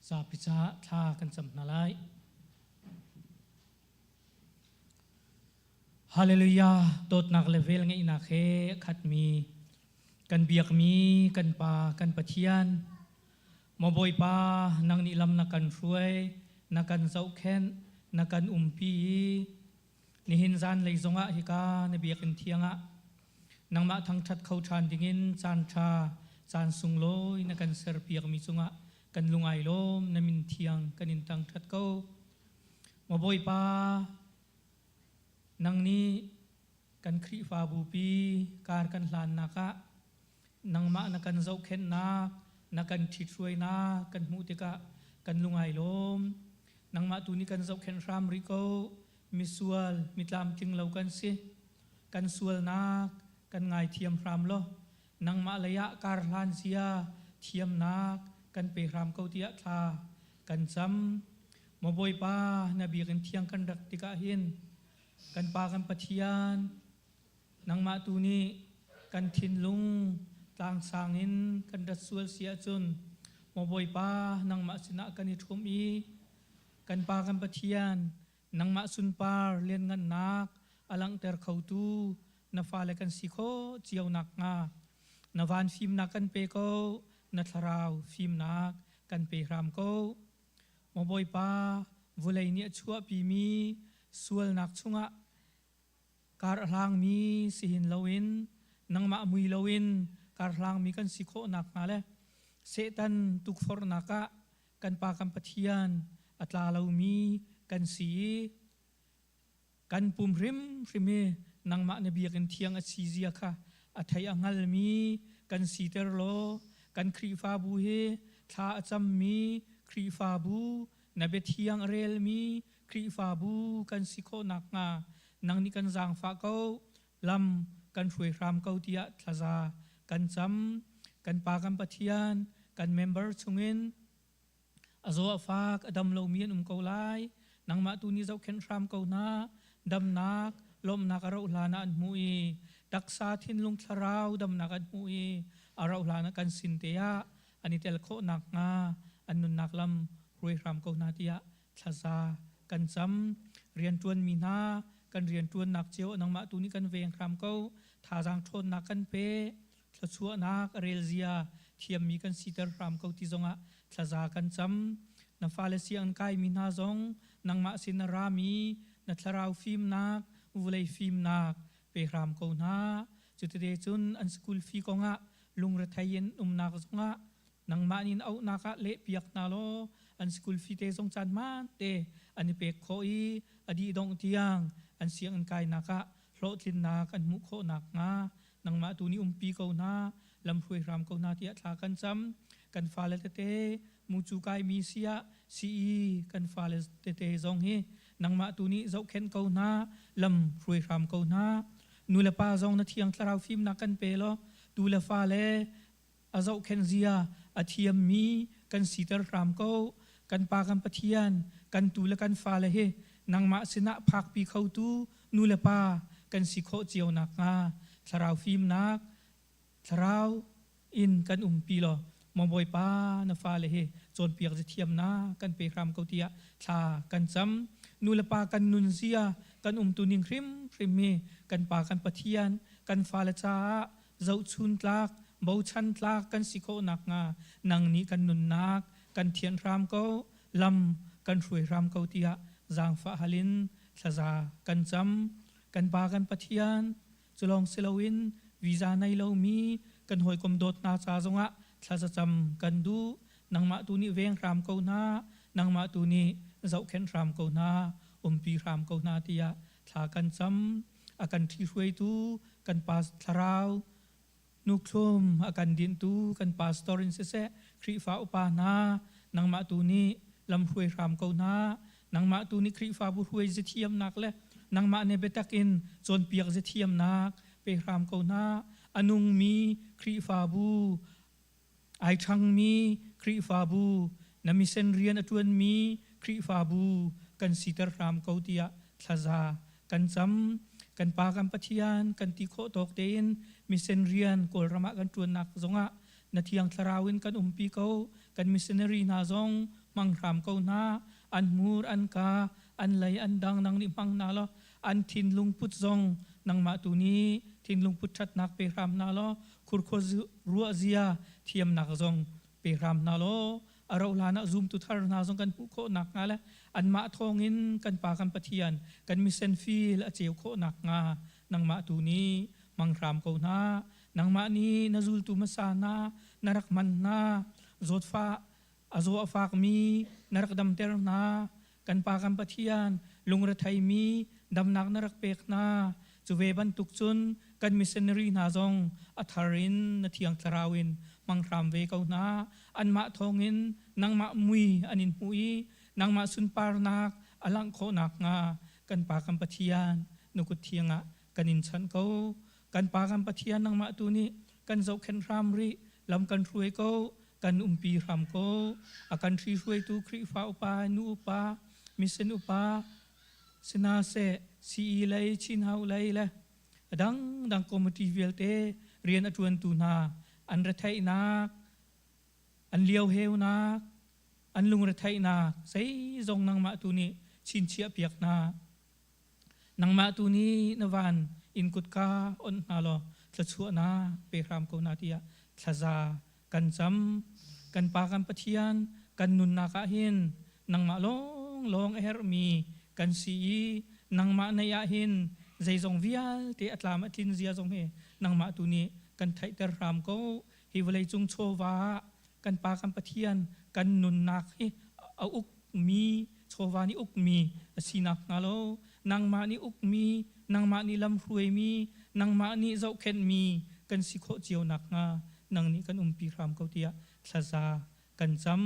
Zapi caah thla kan cam hna lai. Hallelujah! Dawtnak le vel ngeihnak he khatmi kan biakmi kan Pa kan Pathian Maw Bawipa nang nih lam na kan hruai na kan zohkhenh na kan umpi i Nihin zanlei zongah hika na biakinn thiang ah nangmah thangṭhat kho ṭhan dingin caan ṭha, caan sunglawi na kan serpiakmi cungah kan lung ai lawm, na min thiang kan in thangṭhat ko. Maw Bawipa, nang nih kan Khrihfabu pi kar kan hlannak ah nangmah na kan zohkhenhnak, Na kan ṭhithruainak kan hmuh tikah kan lung ai lawm. Nangmah tu nih kan zohkhenh hram rih ko. Misual, mitlamtling lo kan si. Kan sualnak kan ngaithiam hram law nangmah lei ah karhlan zia thiamnak kan pe hram ko tiah thla kan cam. Maw Bawipa, na biakinn thiang kan rak tikah hin kan Pa kan Pathian, nangmah tu nih kan thinlung tlangsang in kan rat sual si ahcun maw Bawipa, nangmah sinah kan i ṭhum i kan Pa kan Pathian, nangmah sunpar lianngannak a langhter khotu na fale kan si khawh cio nakhnga na van fimnak kan pe ko, na thlarau fimnak kan pe hram ko. Maw Bawipa, vulei nih a chuahpimi sualnak chungah kar a hlangmi si hin loin nangmah mui loin kar hlangmi kan si khawh nakhnga le Satan tukforhnak ah kan Pa kan Pathian a tla lomi kan si i kan pum hrimhrim hi nangmah na biakinn thiang a si zia kha a thei a hngalmi kan siter law kan Khrihfabu hi thla a cammi Khrihfabu na biathiang a relmi Khrihfabu kan si khawh nakhnga nang nih kan zaangfah ko lam kan hruai hram ko tiah thlaza kan cam. Kan Pa kan Pathian kan member chungin a zaw a fak a dam lomi an um ko lai. Nangmah tu nih zohkhenh hram ko hna. Damnak, lawmhnak a rauh hlan ah an hmuh i taksa thinlung thlarau damnak an hmuh i a rauh hlan ah kan sin te ah an i tel khawh nakhnga an nunnak lam hruai hram ko hna tiah thlaza kan cam. Rianṭuanmi hna kan rianṭuannak cio nangmah tu nih kan veng hram ko. Thazaang ṭhawnnak kan pe. Thluachuahnak a relzia thiammi kan siter hram ko ti zongah thlaza kan cam. Na fale sianginn kaimi hna zong nangmah sin a rami na thlarau fimnak, vulei fimnak pe hram ko hna. Cutete cun an school fee kongah lungrethei in umnak zongah nangmah nih na auhnak ah lehpiak hna law an school fee te zong caan hmaan te an i pek khawh i a dih dongh tiang an sianginn kainak ah hlawhtlinnak an hmuh khawh nakhnga nangmah tu nih umpi ko hna, lamhruai hram ko hna tiah thla kan cam. Kan fale tete mucu kaimi siah sii kan fale tete zong hi nangmah tu nih zohkhenh ko hna, lam hruai hram ko hna. Nu le pa zong na thiang thlarau fimnak kan pe law tu le fale a zohkhenh zia a thiammi kan siter hram ko. Kan Pa kan Pathian, kan tu le kan fale hi nangmah sinah phakpi khotu nu le pa kan si khawh cio nakhnga thlarau fimnak, thlarau in kan umpi law maw Bawipa na fale hi cawnpiak zathiamnak kan pe hram ko tiah thla kan cam. Nu le pa kan nunzia, kan umtuning hrimhrim hi kan Pa kan Pathian, kan fale caah zohchun tlak, bochan tlak kan si khawh nakhnga nang nih kan nunnak kan thianh hram ko, lam kan hruai hram ko tiah zaangfah hal in thlaza kan cam. Kan Pa kan Pathian, cu lawng si loin visa nei lomi kan hawikom dawt hna ca zongah thlazacam kan duh. Nangmah tu nih veng hram ko hna, nangmah tu nih zohkhenh hram ko hna, umpi hram ko hna tiah thla kan cam. A kan ṭhihruaitu kan pa thlarau nukhlum a kan dinhtu kan pastor in siseh Khrihfa upa hna nangmah tu nih lamhruai hram ko hna. Nangmah tu nih Khrihfabu hruai zathiamnak le nangmah nih biatak in cawnpiak zathiamnak pe hram ko hna. A nungmi Khrihfabu ai ṭhangmi Khrihfabu na misen rian a ṭuanmi Khrihfabu kan siter hram ko tiah thlaza kan cam. Kan Pa kan Pathian kan ti khawh tawk tein misen rian Kawlram ah kan ṭuannak zongah na Thiang Thlarau in kan umpi ko. Kan missionary hna zong hmang hram ko hna. An hmur, an ka, an lei, an dang nang nih hmang hna law an thinlung put zong nangmah tu nih thinlung put ṭhatnak pe hram hna law khurkhua ruahzia thiamnak zong pe hram hna law a rauh hlan ah zumtu thar hna zong kan hmuh khawh nakhnga le anmah thawngin kan Pa kan Pathian kan mission field a ceu khawh nakhnga nangmah tu nih hmang hram ko hna. Nangmah nih na zultu hmasa hna na rak hman hna zawtfah a zaw a fakmi na rak damter hna. Kan Pa kan Pathian lungretheimi damnak na rak pek hna. Cu ve bantuk cun kan missionary hna zong a thar in na thiang thlarau in hmang hram ve ko hna. Anmah thawngin nangmah mui an in hmuh i nangmah sunparnak a langh khawh nakhnga kan Pa kan Pathian na kut thiang ah kan in chanh ko. Kan Pa kan Pathian nangmah tu nih kan zohkhenh hram rih, lam kan hruai ko, kan umpi hram ko. A kan hrihruaitu Khrihfa upa, nu upa, mission upa, sinaseh, CE lei, Chin Hau lei le a dangdang committee vialte rian a ṭuantu hna an retheihnak, an lioheunak, an lungretheihnak zeizong nangmah tu nih chinchiah piak hna. Nangmah tu nih na van inn kutka onh hna law thluachuahnak pe hram ko hna tiah thlaza kan cam. Kan Pa kan Pathian kan nunnak ah hin nangmah lawnglawng a herhmi kan si i nangmah nei ah hin zeizong vialte a tlam a tlin zia zong hi nangmah tu nih kan theihter hram ko. Hi vawleicung chawva ah kan Pa kan Pathian kan nunnak hi a ukmi chawva nih ukmi a si nakhnga lo nangmah nih ukmi nangmah nih lamhruaimi nangmah nih zohkhenhmi kan si khawh cio nakhnga nang nih kan umpi hram ko tiah thlaza kan cam.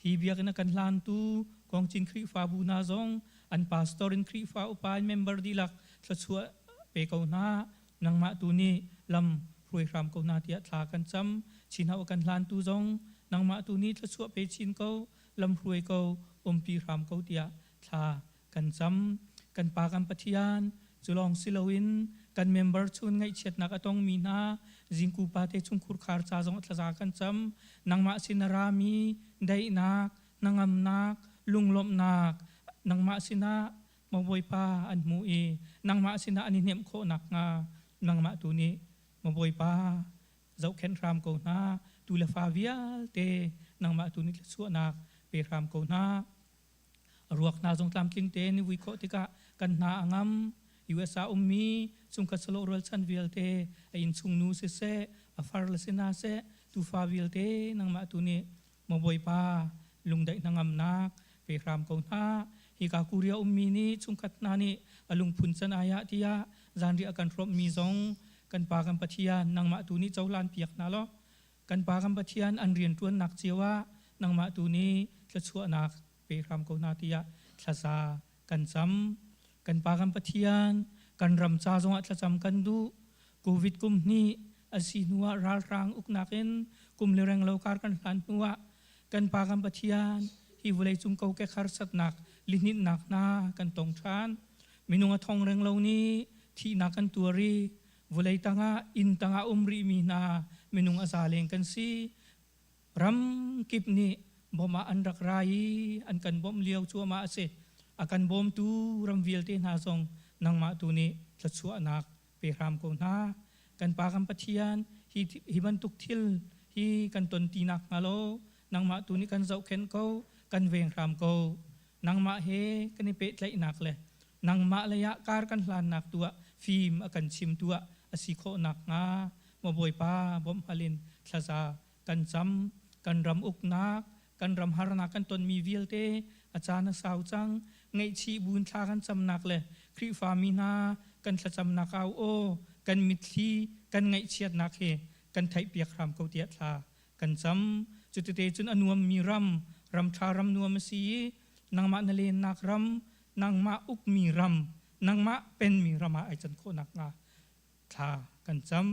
Hi biakinn a kan hlantu Kongchin Khrihfabu hna zong an pastor in Khrihfa upa in member dihlak thluachuah pe ko hna. Nangmah tu nih lam hruai hram ko hna tiah thla kan cam. Chin hau a kan hlantu zong nangmah tu nih thluachuah pe chin ko, lam hruai ko, umpi hram ko tiah thla kan cam. Kan Pa kan Pathian, cu lawng si loin kan member chun ngaihchiatnak a tongmi hna zingku pa te chungkhur khar ca zong thlaza kan cam. Nangmah sin a rami daihnak, hnangamnak, lunglawmhnak nangmah sinah maw Bawipa an hmuh i nangmah sinah an i hnemh khawh nakhnga nangmah tu nih maw Bawipa zohkhenh hram ko hna. Tu le fa vialte nangmah tu nih thluachuahnak pe hram ko hna. Ruak hna zong tlamtling tein i vui khawh tikah kan hna a ngam. US ah ummi chungkhat sawlawh rualchan vialte a innchung nu siseh, a far le si hna seh, tufa vialte nangmah tu nih maw Bawipa lungdaih hnangamnak pe hram ko hna. Hika Korea ummi nih chungkhat hna nih a lungphun can ai ah tiah zanriah kan hrawmhmi zong kan Pa kan Pathian nangmah tu nih cohlan piak hna law kan Pa kan Pathian an rianṭuannak cio ah nangmah tu nih thluachuahnak pe hram ko hna tiah thlaza kan cam. Kan Pa kan Pathian kan ram ca zongah thlacam kan duh. Covid kum hnih a si hnuah ralhrang uknak in kum le reng lo kar kan hlan hnuah kan Pa kan Pathian hi vawleicung kokek harsatnak lihninhnak hna kan tong ṭhan. Minung a thong reng lo nih thihnak kan tuar i vawlei tangah inn tangah um rihmi hna minung a za leng kan si. Ram kip nih bawmh ah an rak ra i an kan bawmh lio cuahmah a si. A kan bawmtu ram vialte hna zong nangmah tu nih thluachuahnak pe hram ko hna. Kan Pa kan Pathian, hi, hi bantuk thil hi kan ton ti nakhnga lo nangmah tu nih kan zohkhenh ko, kan veng hram ko. Nangmah he kan i pehtlaihnak le nangmah lei ah kar kan hlannak tu ah fim a kan chimtu ah a si khawh nakhnga maw Bawipa bawmh hal in thlaza kan cam. Kan ram uknak, kan ram harnak kan tonmi vialte a caan a sau cang. Ngaihchih buin thla kan camnak le Khrihfami hna kan thlacamnak au aw, kan mitthli, kan ngaihchiatnak hi kan theihpiak hram ko tiah thla kan cam. Cutite cun a nuammi ram, ram ṭha ram nuam a si i nangmah na lennak ram, nangmah ukmi ram, nangmah penmi ram ah ai can khawh nakhnga thla kan cam.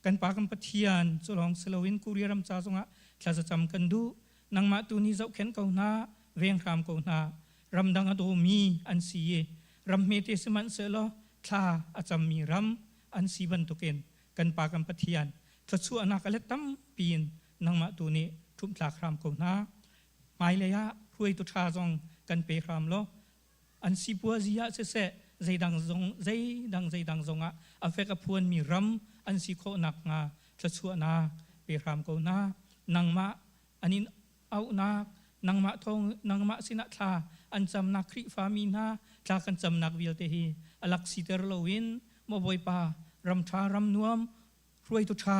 Kan Pa kan Pathian, cu lawng si loin Korea ram ca zongah thlazacam kan duh. Nangmah tu nih zohkhenh ko hna, veng hram ko hna. Ramdang a dawmi an si i ram hmete sihmanhsehlaw thla a cammi ram an si bantukin kan Pa kan Pathian thluachuahnak a let tampi in nangmah tu nih ṭhumhthlak hram ko hna. Hmailei ah hruaitu ṭha zong kan pe hram law an sipuazi ah siseh zeidang zong zeidang zeidang zongah a fek a phuanmi ram an si khawh nakhnga thluachuahnak pe hram ko hna. Nangmah an in auhnak nangmah thawng nangmah sinah thla an camnak Khrihfami hna thla kan camnak vialte hi a lak siter loin maw Bawipa ram ṭha ram nuam hruaitu ṭha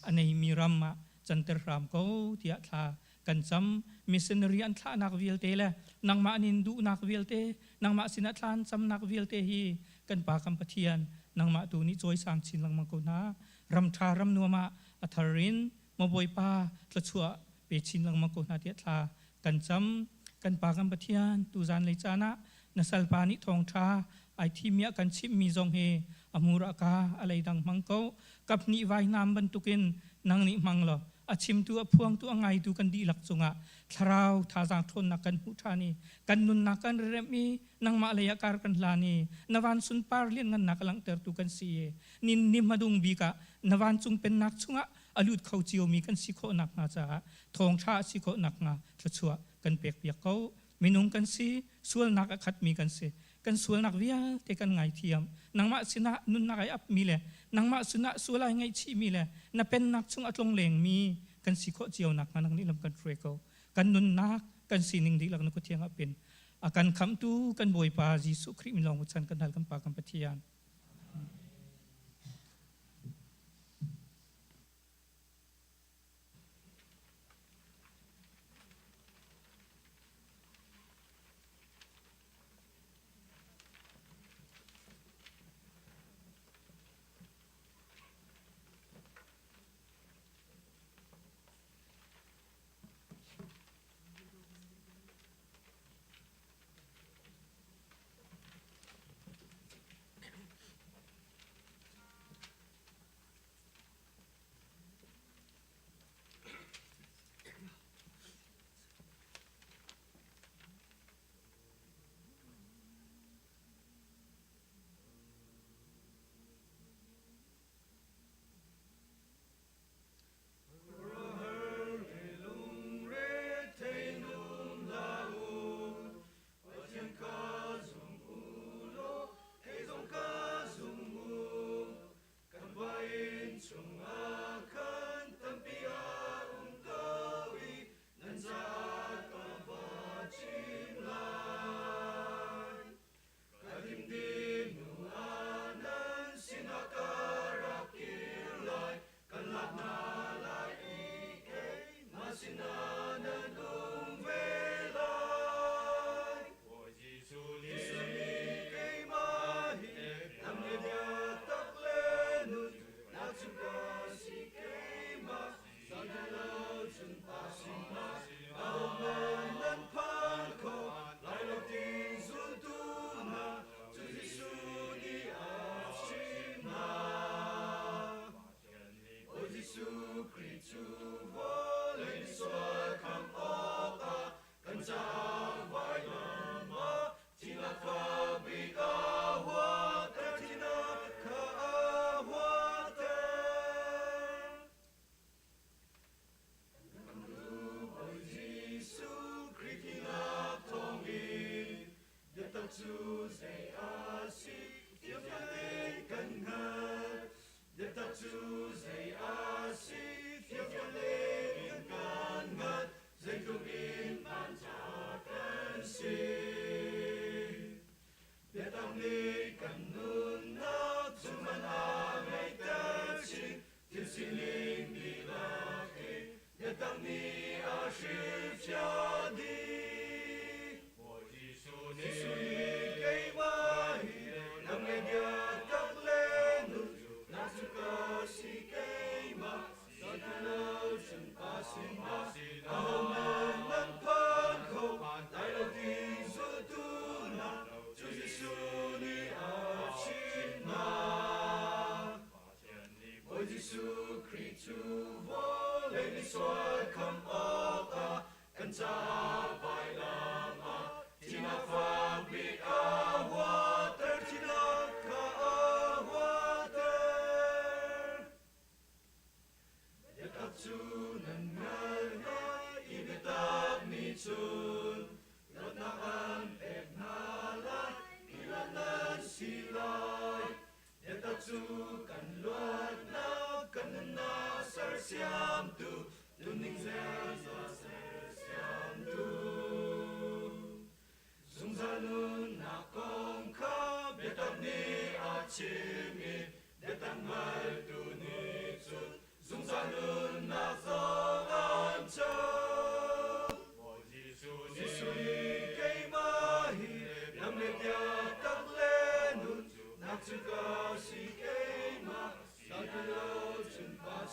a neimi ram ah canter hram ko tiah thla kan cam. Missionary an thlahnak vialte le nangmah nin duhnak vialte nangmah sinah thla an camnak vialte hi kan Pa kan Pathian Nangmah tu nih cawisang chin lengmang ko hna. Ram ṭha ram nuam ah a thar in maw Bawipa thluachuah pe chin lengmang ko hna tiah thla kan cam. Kan Pa kan Pathian, tuzan lei caan ah na salpa nih thawngṭha ai thimmi a kan chimhmi zong hi a hmur a ka a leidang hmang ko. Kaphnih vainam bantukin nang nih hmang law a chimtu a phuangtu a ngaitu kan dihlak cungah thlarau thazaang ṭhawnnak kan hmuh ṭhan i kan nunnak kan remh i nangmah lei ah kar kan hlan i na van sunpar lianngannak a langhtertu kan si i nin ni hmadung bik ah na vancung pennak chungah a lut kho ciomi kan si khawh nakhnga caah thawngṭha a si khawh nakhnga thluachuah kan pekpiak ko. Minung kan si, sualnak a khatmi kan si. Kan sualnak vialte kan ngaithiam. Nangmah sinah nunnak ai apmi le nangmah sinah sual ai ngaihchihmi le na pennak chung a tlonglengmi kan si khawh cio nakhnga nang nih lam kan hruai ko. Kan nunnak, kan sining dihlak na kuthiang ah pin. A kan khamhtu kan Bawipa Jesuh Khrih min lawng chan kan hal kan Pa kan Pathian.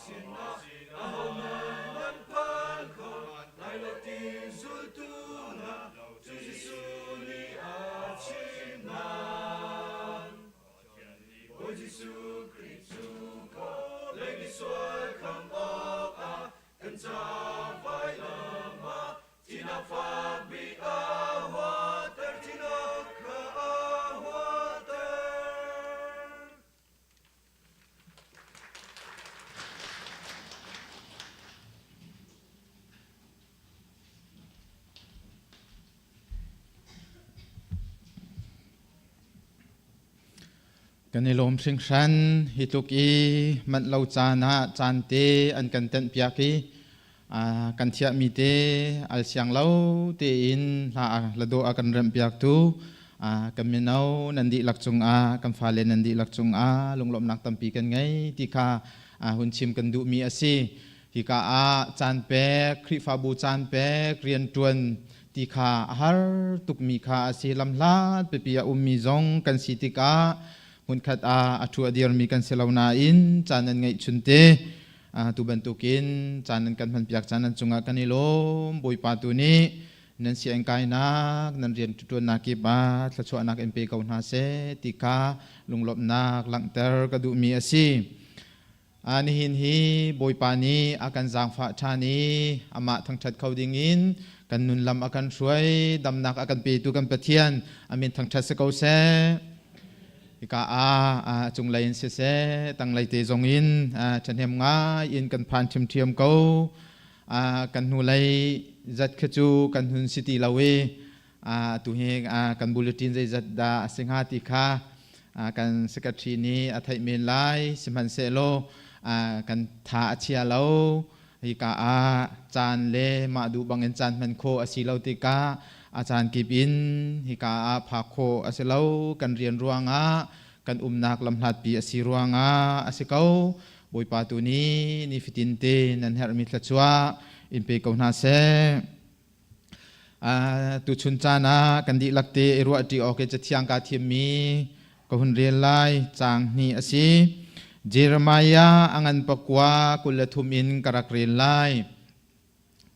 sinah ahohmanh nan phan kho lai lo ti zultu hna cu Jesuh nih a chimh hna. Bawi Jesuh Khrih cu lei misual khamh awkah kan ca vailam ah thihnak fak bik a huater, thihnak kha a huater. Kan i lawm hringhran. Hi tluk i manh lo caan ah caan te an kan tenh piak i kan thiahmi te al siang lo tein hla la dawh a kan remh piaktu kan mino nan dihlak cungah kan fale nan dihlak cungah lunglawmhnak tampi kan ngei ti kha hun chim kan duhmi a si. Hika ah caan pek, Khrihfabu caan pek, rianṭuan ti kha a har tukmi kha a si. Lamhlat pipi a ummi zong kan si tikah hmunkhat ah a ṭhu a dirmi kan si lo nain caan an ngeih chunte tu bantukin caan an kan hmanpiak caan an cungah kan i lawm. Bawipa tu nih nan sianginn kainak, nan rian ṭuannak kip ah thluachuahnak in pe ko hna seh ti kha lunglawmhnak langhter ka duhmi a si. Nihin hi Bawipa nih a kan zaangfah ṭhan i amah thangṭhat kho dingin kan nunlam a kan hruai, damnak a kan petu kan Pathian a min thangṭhat si ko seh. Hika ah cunglei in siseh, tanglei te zong in ṭhahnem ngai in kan phan ṭhiamṭhiam ko. Kan hnulei zat khi cu kan hun si ti lo i atu hi kan bulletin zeizat dah a si hnga ti kha kan secretary nih a theih men lai. Sihmanhsehlaw kan tha a chia lo. Hika ah caan le mah duh bangin caan hman khawh a si lo tikah a caan kip in hika ah phak khawh a si lo. Kan rian ruangah kan umnak lamhlatpi a si ruangah a si ko. Bawipa tu nih nifatin te nan herhmi thluachuah in pe ko hna seh. Tuchun caan ah kan dihlak te i ruahṭi awk i Cathiang kaa thimmi ka hun rel lai. Caang hnih a si. Jeremiah a ngan pakua 23 in ka rak rel lai.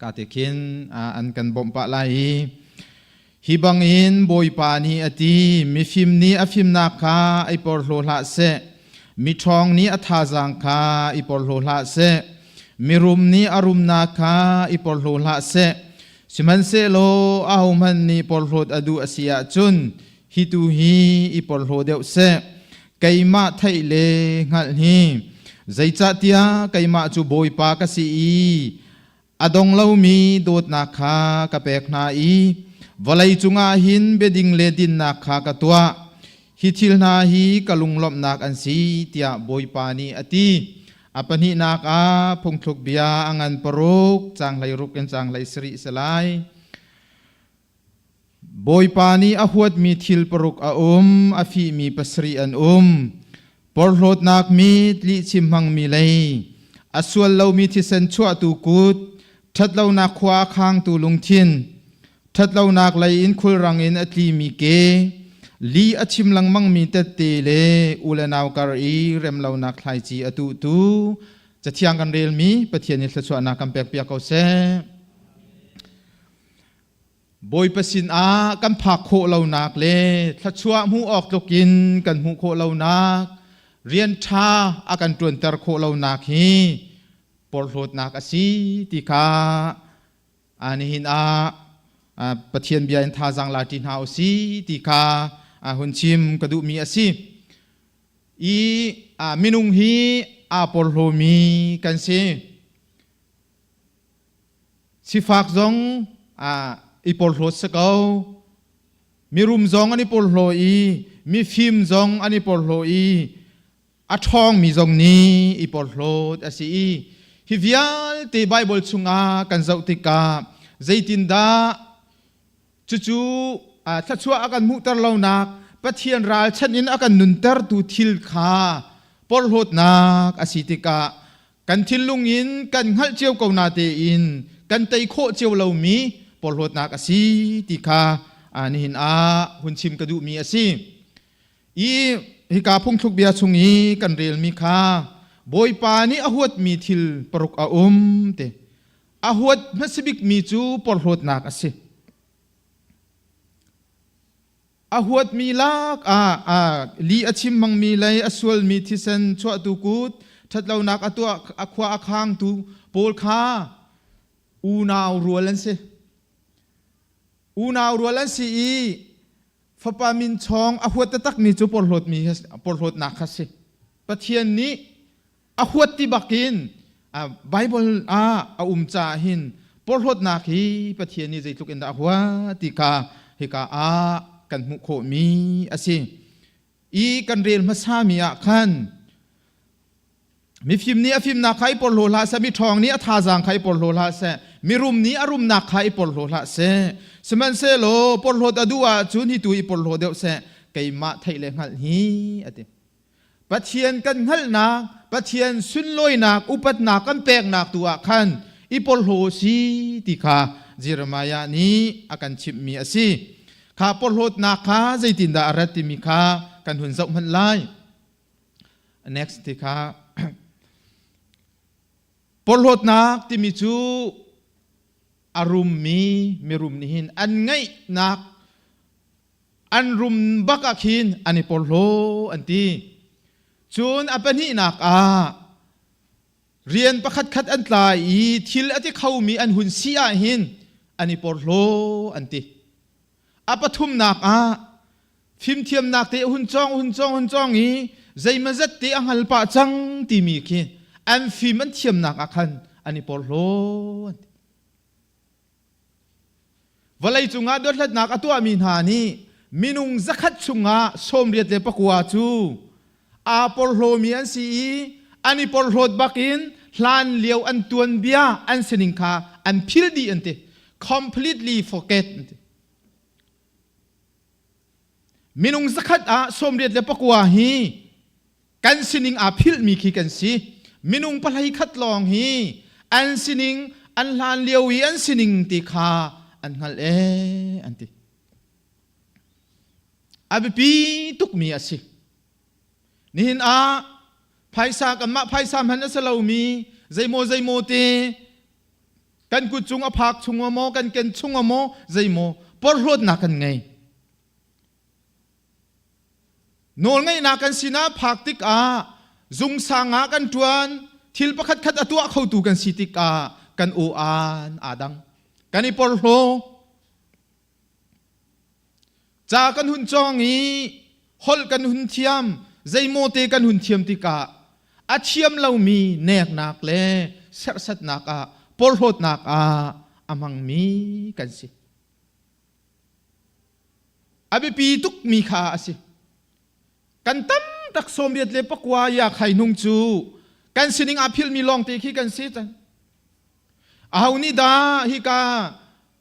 Ka te khin an kan bawmh pah lai i hi bangin Bawipa nih a ti, mifim nih a fimnak kha i porhlaw hlah seh, miṭhawng nih a thazaang kha i porhlaw hlah seh, mirum nih a rumnak kha i porhlaw hlah seh. Sihmanhsehlaw ahohmanh nih porhlawt a duh a si ahcun hi tu hi i porhlaw deuh seh. Keimah theih le hngalh hi, zeicahtiah keimah cu Bawipa ka si i a dong lomi dawtnak kha ka pek hna i vawlei cungah hin biading le dinnak kha ka tuah. Hi thil hna hi ka lunglawmhnak an si, tiah Bawipa nih a ti. A pahnihnak ah phungthluk bia a ngan paruk, caang 16 in caang 17 si lai. Bawipa nih a huatmi thil paruk a um, a fihmi pasarih an um. Porhlawtnak mit, lihchim hmangmi lei, a sual lomi thisen chuahtu kut, ṭhatlonak khua a khangtu lungthin, ṭhatlonak lei in khulrang in a tlimi ke, li a chim lengmangmi tette le u le nau kar i remlonak thlaici a tuhtu. Cathiang kan relmi Pathian i thluachuahnak kan pekpiak ko seh. Bawipa sinah kan phak khawh lonak le thluachuah hmuh awk tluk in kan hmuh khawh lonak, rian ṭha a kan ṭuanter khawh lonak hi porhlawtnak a si ti kha nihin ah Pathian bia in thazaang la ṭi hna u si ti kha hun chim ka duhmi a si. I minung hi aa porhlawmi kan si. Sifak zong i porhlawt si ko. Mirum zong an i porhlaw i mifim zong an i porhlaw i a ṭhawngmi zong nih i porhlawt a si i hi vialte Baibal chungah kan zoh tikah zeitindah cucu thluachuah a kan hmuhter lonak Pathian ralchanh in a kan nuntertu thil kha porhlawtnak a si tikah kan thinlung in kan hngalh cio ko na tein kan tei khawh cio lomi porhlawtnak a si ti kha nihin ah hun chim ka duhmi a si. I hika phungthluk bia chung i kan relmi kha Bawipa nih a huatmi thil paruk a um ti. A huat hmasabikmi cu porhlawtnak a si. A huatmi lak ah li a chim hmangmi lei a sualmi thisen chuahtu kut ṭhatlonak a tuah a khua a khangtu pawl kha unau rual an si. Unau rual an si i fapa min chawng a huat taktakmi cu porhlawtmi porhlawtnak kha si. Pathian nih a huat ti bakin Bible ah a um caah hin porhlawtnak hi Pathian nih zeitluk in dah a huat ti kha hika ah kan hmuh khawhmi a si. I kan rel hmasami ah khan mifim nih a fimnak kha i porhlaw hlah seh, miṭhawng nih a thazaang kha i porhlaw hlah seh, mirum nih a rumnak kha i porhlaw hlah seh. Sihmanhsehlaw porhlawt a duh ahcun hi tu i porhlaw deuh seh, keimah theih le hngalh hi a ti. Pathian kan hngalhnak, Pathian sunlawinak, upatnak kan peknak tu ah khan i porhlaw si ti kha Jeremiah nih a kan chimhmi a si. Kha porhlawtnak kha zeitindah a rat timi kha kan hun zoh hmanh lai. Next ti kha porhlawtnak timi cu a rummi mirum nih hin an ngeihnak an rum bak ah khin an i porhlaw an ti. Cun a pahnihnak ah rian pakhatkhat an tlai i thil a ti khomi an hun si ah hin an i porhlaw an ti. A pathumnak ah fimthiamnak te hun cawng hun cawng hun cawng i zeimazat te a hngal pah cang timi khi an fim an thiamnak ah khan an i porhlaw an ti. Vawlei cungah dothlatnak a tuahmi hna nih minung zakhat chungah 89 cu aa porhlawmi an si i an i porhlawt bakin hlan lio an tuanbia an sining kha an phil dih an ti. Completely forget an ti. Minung zakhat ah 89 hi kan sining aa philhmi khi kan si. Minung pahlei khat lawng hi an sining an hlan lio i an sining ti kha an hngalh ee an ti. A biapi tukmi a si. Nihin ah phaisa kanmah phaisa hman a si lomi zeimaw zeimaw te kan kut cung a phak chung maw kan ken chung maw zeimaw porhlawtnak kan ngei. Nawlngeihnak kan sinah phak tikah zungsang ah kan ṭuan, thil pakhatkhat a tuah khotu kan si tikah kan aw-aan aa dang. Kan i porhlaw. Ca kan hun cawng i holh kan hun thiam, zeimaw te kan hun thiam tikah a thiam lomi neknak le serhsatnak ah porhlawtnak ah a hmangmi kan si. A biapi tukmi kha a si. Kan tam tak 89 ya khai hnung cu kan sining aa philhmi lawngte khi kan si cang. Aho nih dah hika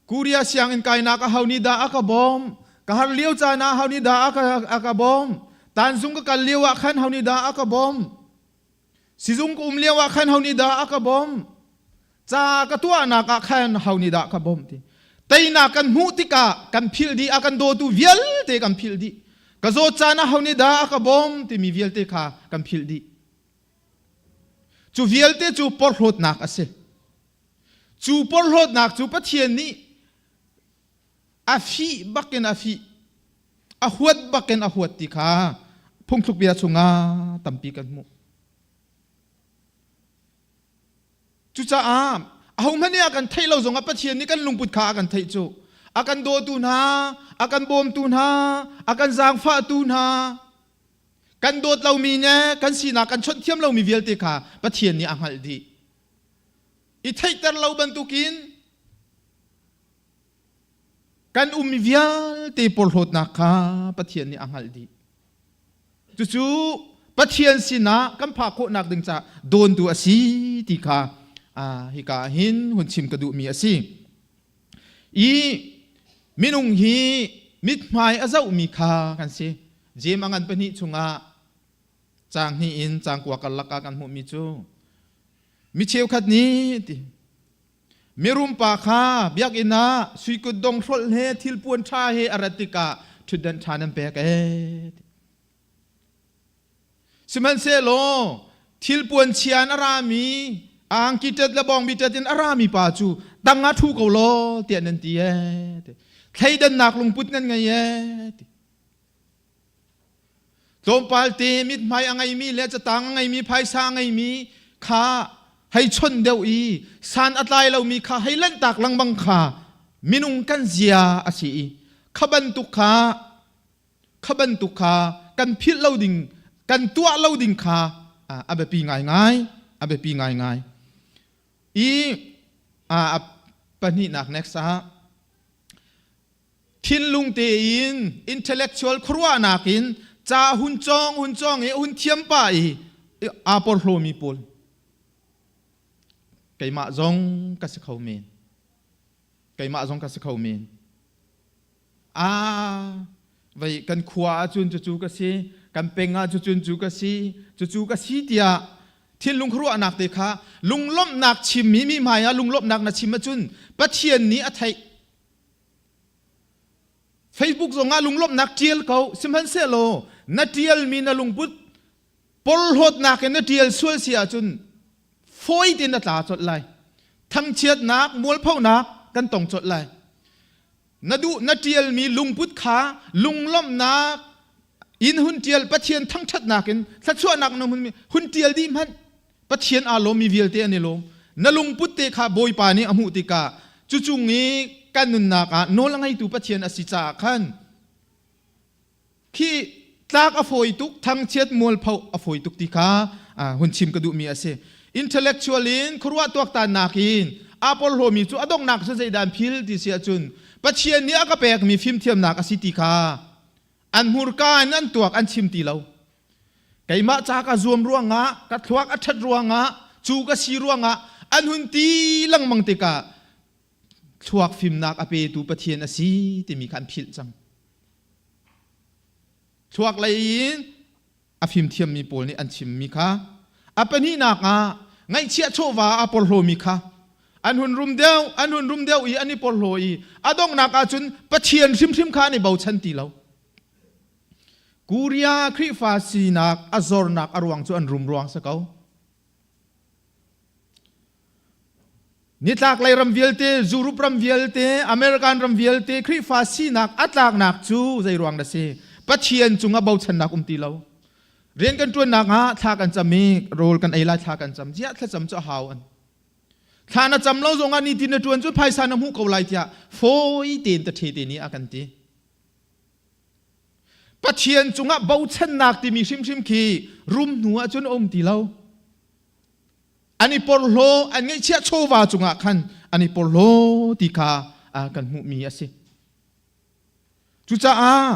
Korea sianginn kainak aho nih dah a ka bawm? Ka har lio caan ah aho nih dah a ka bawm? Tanzung ka kal lio ah khan ho nih dah a ka bawm? Sizung ka um lio ah khan ho nih dah a ka bawm? Ca ka tuahnak ah khan ho nih dah ka bawmh ti. Teinak kan hmuh tikah kan philh dih, a kan dawtu vialte kan philh dih. Ka zawt caan ah ho nih dah a ka bawm timi vialte kha kan philh dih. Cu vialte cu porhlawtnak a si. Cu porhlawtnak cu Pathian nih a fih bakin a fih, a huat bakin a huat ti kha phungthluk bia chungah tampi kan hmuh. Cucaah ahohmanh nih a kan theih lo zongah Pathian nih kan lungput kha a kan theih cu. A kan dawtu hna, a kan bawmtu hna, a kan zaangfahtu hna, kan dawt lomi le kan sinak kan chawnh thiam lomi vialte kha Pathian nih a hngalh dih. I theihter lo bantukin kan ummi vialte porhlawtnak kha Pathian nih a hngalh dih. Cucu Pathian sinah kan phak khawhnak ding caah dawntu a si ti kha hika ah hin hun chim ka duhmi a si. I minung hi mithmai a zohmi kha kan si. Jeim a ngan pahnih chungah caang hnih in caang kua karlak ah kan hmuhmi cu mi cheukhat nih ti mirum pa kha biakinn ah sui kutdong hrolh he thilpuan ṭha he a rat tikah ṭhutdan ṭha nan pek ee. Sihmanhsehlaw Thilpuan chia in a rami, angki ṭet le bawngbi ṭet in a rami pa cu tang ah ṭhu ko law tiah nan ti ee. Thleidannak lungput nan ngei ee. Tlawmpal te mithmai a ngeimi le catang a ngeimi phaisa a ngeimi kha hei chawnh deuh i san a tlai lomi kha hei lanhtak lengmang kha minung kan zia a si i kha bantuk kha kha bantuk kha kan philh lo ding kan tuah lo ding kha a biapi ngaingai a biapi ngaingai i a pahnihnak next ah thinlung tein intellectual khuaruahnak in ca hun cawng hun cawng i hun thiam pa i aa porhlawmi pawl keimah zong ka si kho men keimah zong ka si kho men a vei kan khua ahcun cucu ka si kan peng ah cucun cu ka si cucu ka si tiah thinlung khuaruahnak te kha lunglawmhnak chimmi mi hmai ah lunglawmhnak na chim ahcun Pathian nih a theih Facebook zongah lunglawmhnak ṭial ko sihmanhsehlaw na ṭialmi na lungput porhlawtnak in na ṭial sual si ahcun fawi tein na tla colh lai thangchiatnak mualphonak kan tong colh lai na duh na ṭialmi lungput kha lunglawmhnak in hun ṭial Pathian thangṭhatnak in thluachuahnak na hun hun ṭial dih hmanh Pathian aa lawmmi vialte an i lawm. Na lungput te kha Bawipa nih a hmuh tikah cu cung i kan nunnak ah nawl a ngeitu Pathian a si caah khan khi tlak a fawi tuk, thangchiat mualpho a fawi tuk ti kha hun chim ka duhmi a si. Intellectual in khuaruah tuaktannak in aa porhlawmi cu a donghnak cu zeidah an phil ti si ahcun Pathian nih a ka pekmi fimthiamnak a si ti kha an hmurka in an tuak an chim ti lo. Keimah ca ka zuam ruangah, ka thluak a ṭhat ruangah, cu ka si ruangah an hun ti lengmang tikah thluak fimnak a petu Pathian a si timi kha an philh cang. Thluak lei in a fimthiammi pawl nih an chimmi kha a pahnihnak ah ngaihchiah chawva a porhlawmi kha an hun rum deuh an hun rum deuh i an i porhlaw i a donghnak ahcun Pathian hrimhrim kha an i bochan ti lo. Korea Khrihfa sinak a zornak a ruang cu an rum ruang si ko. Nitlaklei ram vialte, Europe ram vialte, American ram vialte Khrihfa sinak a tlaknak cu zei ruang dah si? Pathian cungah bochannak um ti lo. Rian kan ṭuannak ah thla kan cam i rawl kan ei lai thla kan cam. Ziah thlacam cu a hau an. Thla na cam lo zongah nitin na ṭuan cu phaisa na hmuh ko lai tiah fawi tein ta ṭhe te nih a kan ti. Pathian cungah bochannak timi hrimhrim khi rum hnu ahcun a um ti lo. An i porhlaw, an ngeihchiah chawva cungah khan an i porhlaw ti kha kan hmuhmi a si. Cucaah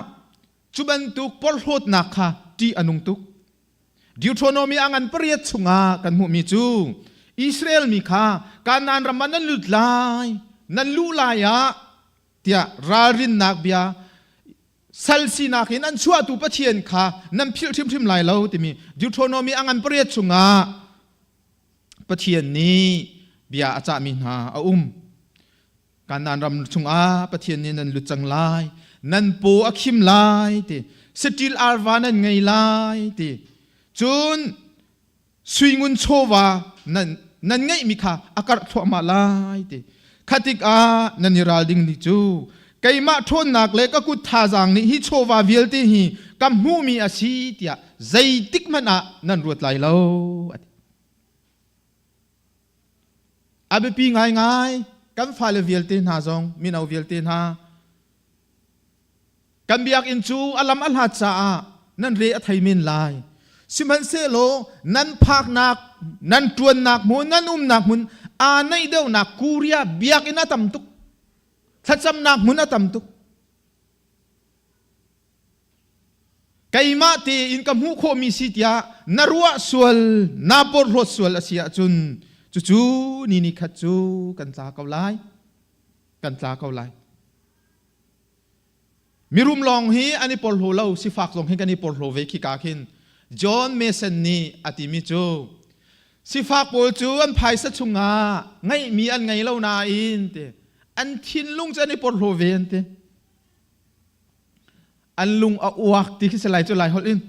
cu bantuk porhlawtnak kha ṭih a nung tuk. Deuteronomy a ngan pariat chungah kan hmuhmi cu Israel mi kha Kanaan ram ah nan lut lai, nan luh lai ah tiah ralrinnak bia sal sinak in an chuahtu Pathian kha nan philh hrimhrim lai lo timi Deuteronomy a ngan pariat chungah Pathian nih bia a cahmi hna a um. Kanaan ram chungah Pathian nih nan lut cang lai, nan paw a khim lai ti, saṭil arva nan ngei lai ti, cun sui ngun chawva nan nan ngeihmi kha a karh thluahmah lai ti kha tikah nan i ral ding ni cu keimah ṭhawnnak le ka kut thazaang nih hi chawva vialte hi ka hmuhmi a si tiah zeitik hmanh ah nan ruat lai lo a ti a biapi ngaingai kan fale vialte hna zong mino vialte hna Kan biakinn cu a lam a hlat caah nan re a thei men lai. Sihmanhsehlaw nan phaknak, nan ṭuannak hmun, nan umnak hmun aa naih deuhnak Korea biakinn a tam tuk. Thlacamnak hmun a tam tuk. Keimah tein ka hmuh khawhmi si tiah na ruah sual, naa porhlawt sual a si ahcun cucu ni ni khat cu kan tla ko lai. Kan tla ko lai. Mirum lawng hi an i porhlaw lo, sifak zong hi kan i porhlaw ve khika khin. John Mason nih a timi cu sifak pawl cu an phaisa chungah ngeihmi an ngei lo nain ti an thinlung cu an i porhlaw ve an ti. An lung a uak ti khi si lai cu lai holh in.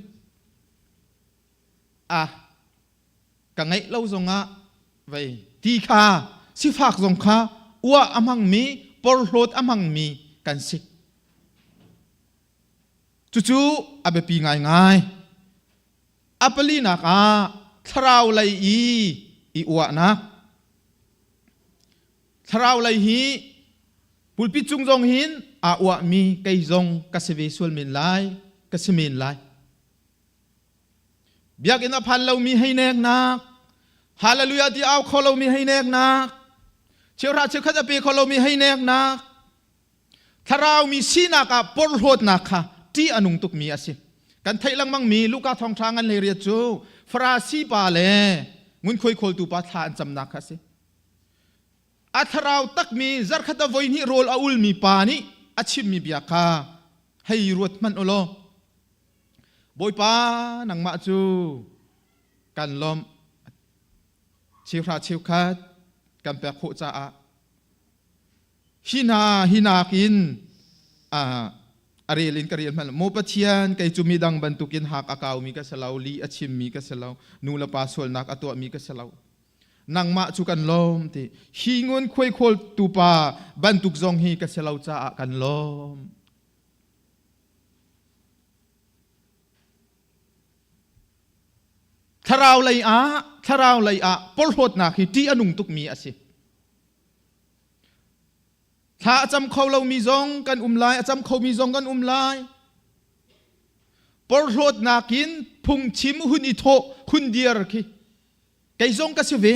Ah. Ka ngeih lo zongah vei ti kha sifak zong kha uah a hmangmi porhlawt a hmangmi kan si. Cucu a biapi ngaingai. A palinak ah thlarau lei i i uahnak. Thlarau lei hi pulpit cung zong hin aa uahmi kei zong ka si ve sual men lai, ka si men lai. Biakinn a phan lomi hei neknak, hallelujah ti au kho lomi hei neknak, cheuhra cheukhat a pe kho lomi hei neknak, thlarau mi sinak ah porhlawtnak kha ṭih a nung tukmi a si. Kan theih lengmangmi Luka thawngṭha ngan hlei riat cu Farasi pa le ngunkhuai khawltu pa thla an camnak kha a si. A thlarau takmi zarkhat a voihnih rawl a ulmi pa nih a chimmi bia kha hei ruat hmanh u law Bawipa nangmah cu kan lawmh cheuhra cheukhat kan pek khawh caah Hi hna hi nakin a rel in ka rel hmanh maw Pathian kei cu midang bantukin hak a kaumi ka si lo li a chimmi ka si lo nu le pa sualnak a tuahmi ka si lo nangmah cu kan lawm ti hi ngun khuai khawl tu pa bantuk zong hi ka si lo caah kan lawm thlarau lei ah thlarau lei ah porhlawtnak hi ṭih a nung tukmi a si Thla a cam kho lomi zong kan um lai, a cam khomi zong kan um lai. Porhlawtnak in phungchim hun i thawh, hun dir khi kei zong ka si ve.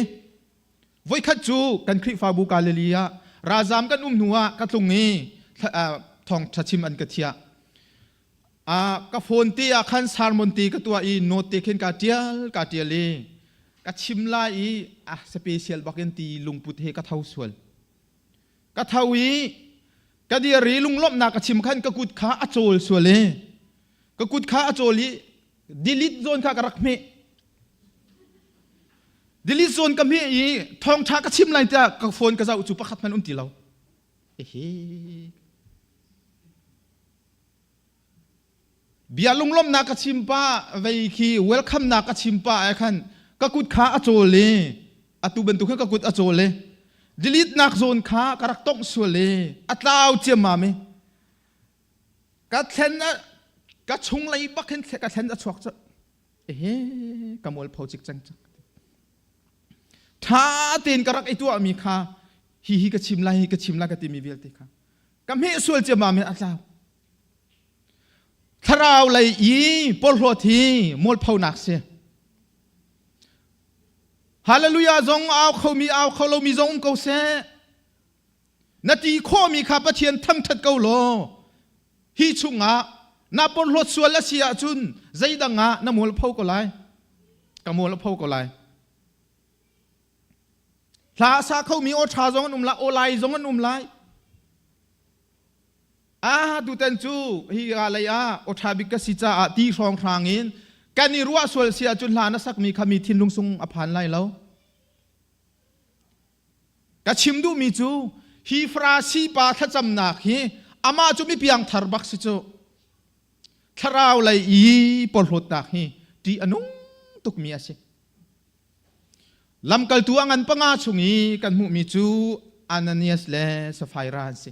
Voikhat cu kan Khrihfabu Galilee ah ralzam kan um hnu ah ka tlung i thawngṭha chim an ka thiah. Ka phone te ah khan sermon te ka tuah i note te khin ka ṭial ka ṭial i ka chim lai i a special bakin ti lungput he ka tho sual. Ka tho i ka dir i lunglawmhnak ka chim khan ka kut kha a cawl sual i ka kut kha a cawl i delete zawn kha ka rak hmeh. Delete zawn ka hmeh i thawngṭha ka chim lai tiah ka phone ka zoh cu pakhat hmanh um ti lo. Ehe. Bia lunglawmhnak ka chim pa vei khi welcome nak ka chim pa ai khan ka kut kha a cawl i atu bantuk khan ka kut a cawl i delete nak zawn kha ka rak tongh sual i a tlau ciammam i ka thlen a ka chung lei bak hin ka thlen a chuak cu ehe ka mualpho cik cang cang tha tein ka rak i tuahmi kha hi hi ka chim lai hi ka chim lai ka timi vialte kha ka hmeh sual ciammam in a tlau thlarau lei i porhlawt hi mualphonak si hallelujah zong au khomi au kho lomi zong um ko seh na ti khawhmi kha Pathian thangṭhat ko law hi chungah na porhlawt sual a si ahcun zeidang ah na mualpho ko lai ka mual a pho ko lai Hla a sa khomi aw ṭha zong an um lai, aw lai zong an um lai. Ah, tutan cu hi ka lei ah aw ṭha bik ka si caah ti hrawnghrang in kan i ruah sual si ahcun hla na sakmi kha mi thinlung sung a phan lai lo. Ka chim duhmi cu hi Farasi pa thlacamnak hi amah cu mi piangthar bak si cu. Thlarau lei i porhlawtnak hi ṭih a nung tukmi a si. Lamkaltu a ngan panga chung i kan hmuhmi cu Ananias le Sapphira an si.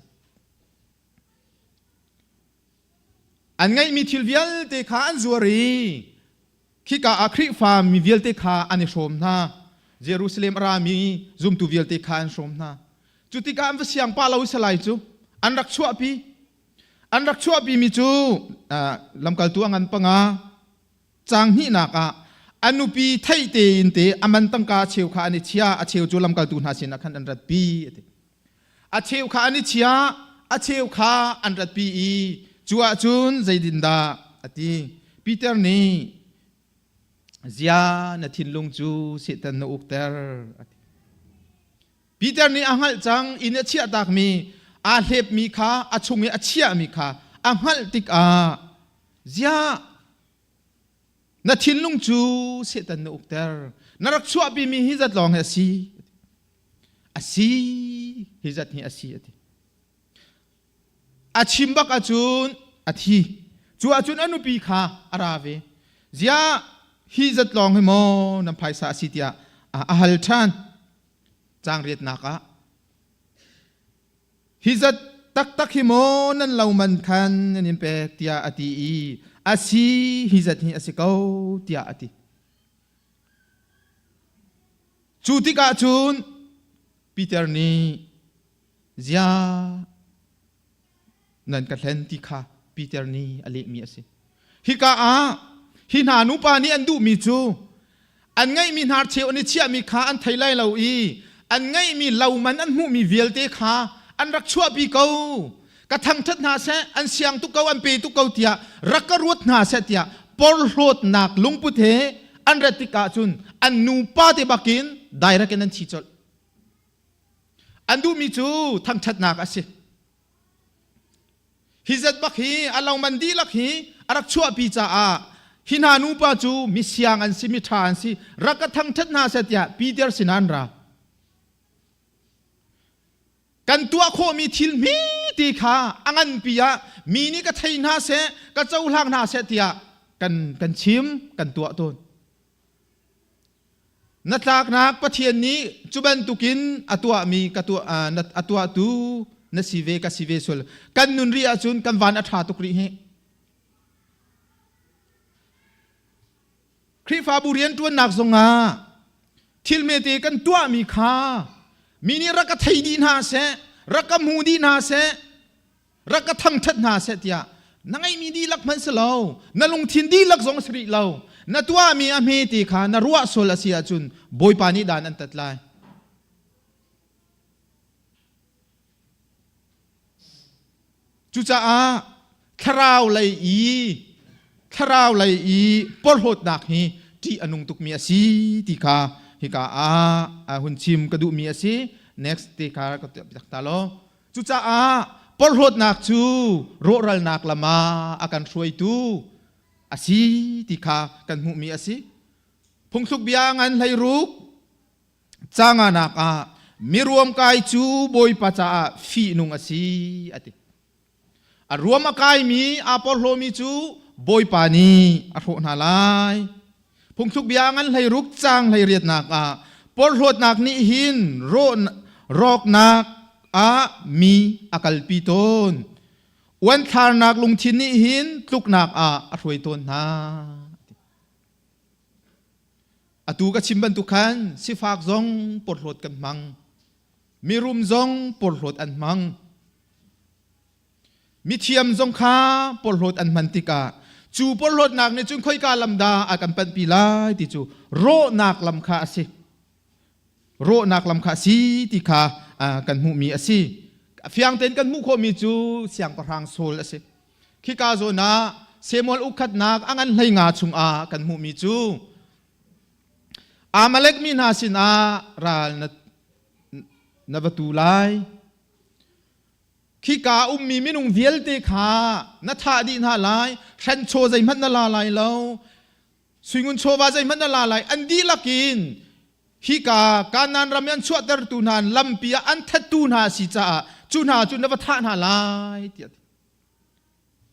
An ngeihmi thil vialte kha an zuar i khika ah Khrihfa mi vialte kha an i hrawm hna. Jerusalem a rami zumtu vialte kha an hrawm hna. Cu tikah an va siang pah lo i salai cu an rak chuahpi. An rak chuahpimi cu lamkaltu a ngan panga Caang hnihnak ah a nupi theih tein te a man tangka a cheu kha an i chia, a cheu cu lamkaltu hna sinah khan an ratpi a ti. A cheu kha an i chia, a cheu kha an ratpi i cu ahcun zeidindah a ti. Peter nih zia na thinlung cu Satan na ukter a ti. Peter nih a hngalh cang inn a chiahtakmi aa hlepmi kha a chung i a chiahmi kha a hngalh tikah ziah Na thinlung cu Satan na ukter. Na rak chuahpimi hi zat lawng hi a si. A si, hi zat hi a si a ti. A chim bak ahcun a thi. Cu ahcun a nupi kha a ra ve. Ziah! Hi zat lawng hi maw nan phaisa a si tiah a hal ṭhan. Caang riatnak ah hi zat taktak hi maw nan lo man khan nan in pek tiah a ti i a si hi zat hi a si ko tiah a ti. Cu tikah cun Peter nih zia nan ka hlen ti kha Peter nih a lehmi a si. Hika ah hi hna nupa nih an duhmi cu an ngeihmi hnarcheu an i chiahmi kha an thei lai lo i an ngeihmi lo man an hmuhmi vialte kha an rak chuahpi ko. Ka thangṭhat hna seh, an siang tuk ko, an pe tuk ko tiah rak ka ruat hna seh tiah porhlawtnak lungput he an rat tikah cun an nupa te bakin direct in an thi colh. An duhmi cu thangṭhatnak a si. Hi zat bak hi a lo man dihlak hi a rak chuahpi caah hi hna nupa cu misiang an si, miṭha an si, rak ka thangṭhat hna seh tiah Peter sinah an ra. Kan tuah khawhmi thil hmi ti kha a nganpi ah mi nih ka thei hna seh, ka cohlang hna seh tiah kan, kan chim, kan tuah tawn. Na tlaknak Pathian nih cu bantukin a tuahmi ka tuah a tuahtu na si ve ka si ve sual kan nun rih ahcun kan van a ṭha tuk rih hi. Khrihfabu rianṭuannak zongah thil mete kan tuahmi kha mi nih rak ka thei dih hna seh, rak ka hmu dih hna seh, rak ka thangṭhat hna seh tiah na ngeihmi dihlak hmanh si lo na lungthin dihlak zong si rih lo na tuahmi a hme ti kha na ruah sual a si ahcun Bawipa nih dan an tat lai. Cucaah thlarau lei i thlarau lei i porhlawtnak hi ṭih a nung tukmi a si ti kha hika ah hun chim ka duhmi a si. Next ti kha ka tuah ta law. Cucaah porhlawtnak cu rawhralnak lam ah a kan hruaitu a si ti kha kan hmuhmi a si. Phungthluk bia ngan hleiruk canganak ah miruamkai cu Bawipa caah fihnung a si a ti. A ruam a kaimi aa porhlawmi cu Bawipa nih a hrawh hna lai. Phungthluk bia ngan hleiruk caang hleiriatnak ah porhlawtnak nih hin rawknak ah mi a kalpi tawn. Uanthlarnak lungthin nih hin tluknak ah a hruai tawn hna. Atu ka chim bantuk khan sifak zong porhlawt kan hmang. Mirum zong porhlawt an hmang. Mithiam zong kha porhlawt an hman tikah cu porhlawtnak nih cun khoika lam dah a kan panhpi lai ti cu rawhnak lam kha a si. Rawhnak lam kha a si ti kha kan hmuhmi a si. Fiang tein kan hmuh khawhmi cu siangpahrang Saul a si. Khika zawn ah Samuel ukhatnak a ngan hlei nga chungah kan hmuhmi cu Amalek mi hna sinah ral na, na va tu lai. Khika ummi minung vialte kha na thah dih hna lai, hranchaw zeihmanh na la lai lo, suingun chawva zeihmanh na la lai, an dihlak in hika Kanaan ram i an chuahtertu hna lampi ah an thattu hna a si caah cu hna cu na va thah hna lai tiah a ti.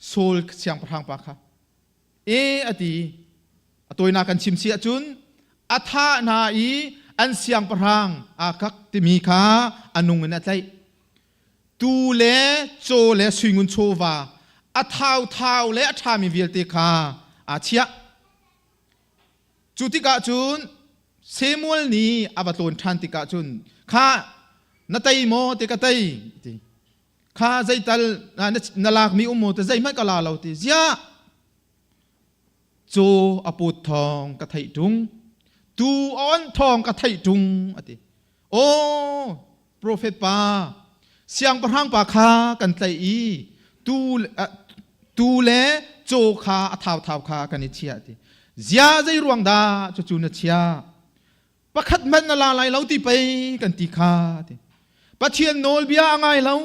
Saul siangpahrang pa kha e a ti a tawinak kan chim si ahcun a thah hna i an siangpahrang Akak timi kha a nung in a tlaih tu le caw le suingun chawva a thauthau le a ṭhami vialte kha aa chiah cu tikah cun Samuel nih a va tlawn ṭhan tikah cun kha na tei maw ti ka tei ti kha zeital na lakmi um maw ti zeihmanh ka la lo ti ziah Caw a put thawng ka theih ṭung, tu a on thawng ka theih ṭung, a ti. Aw, profet pa, siangpahrang pa kha kan tlaih i tu, tu le caw kha a thauthau kha kan i chiah, ti. Zia zei ruang dah cucu na chiah? Pakhat hmanh na la lai lo ti pei kan ti kha ti. Pathian nawlbia a ngai lo.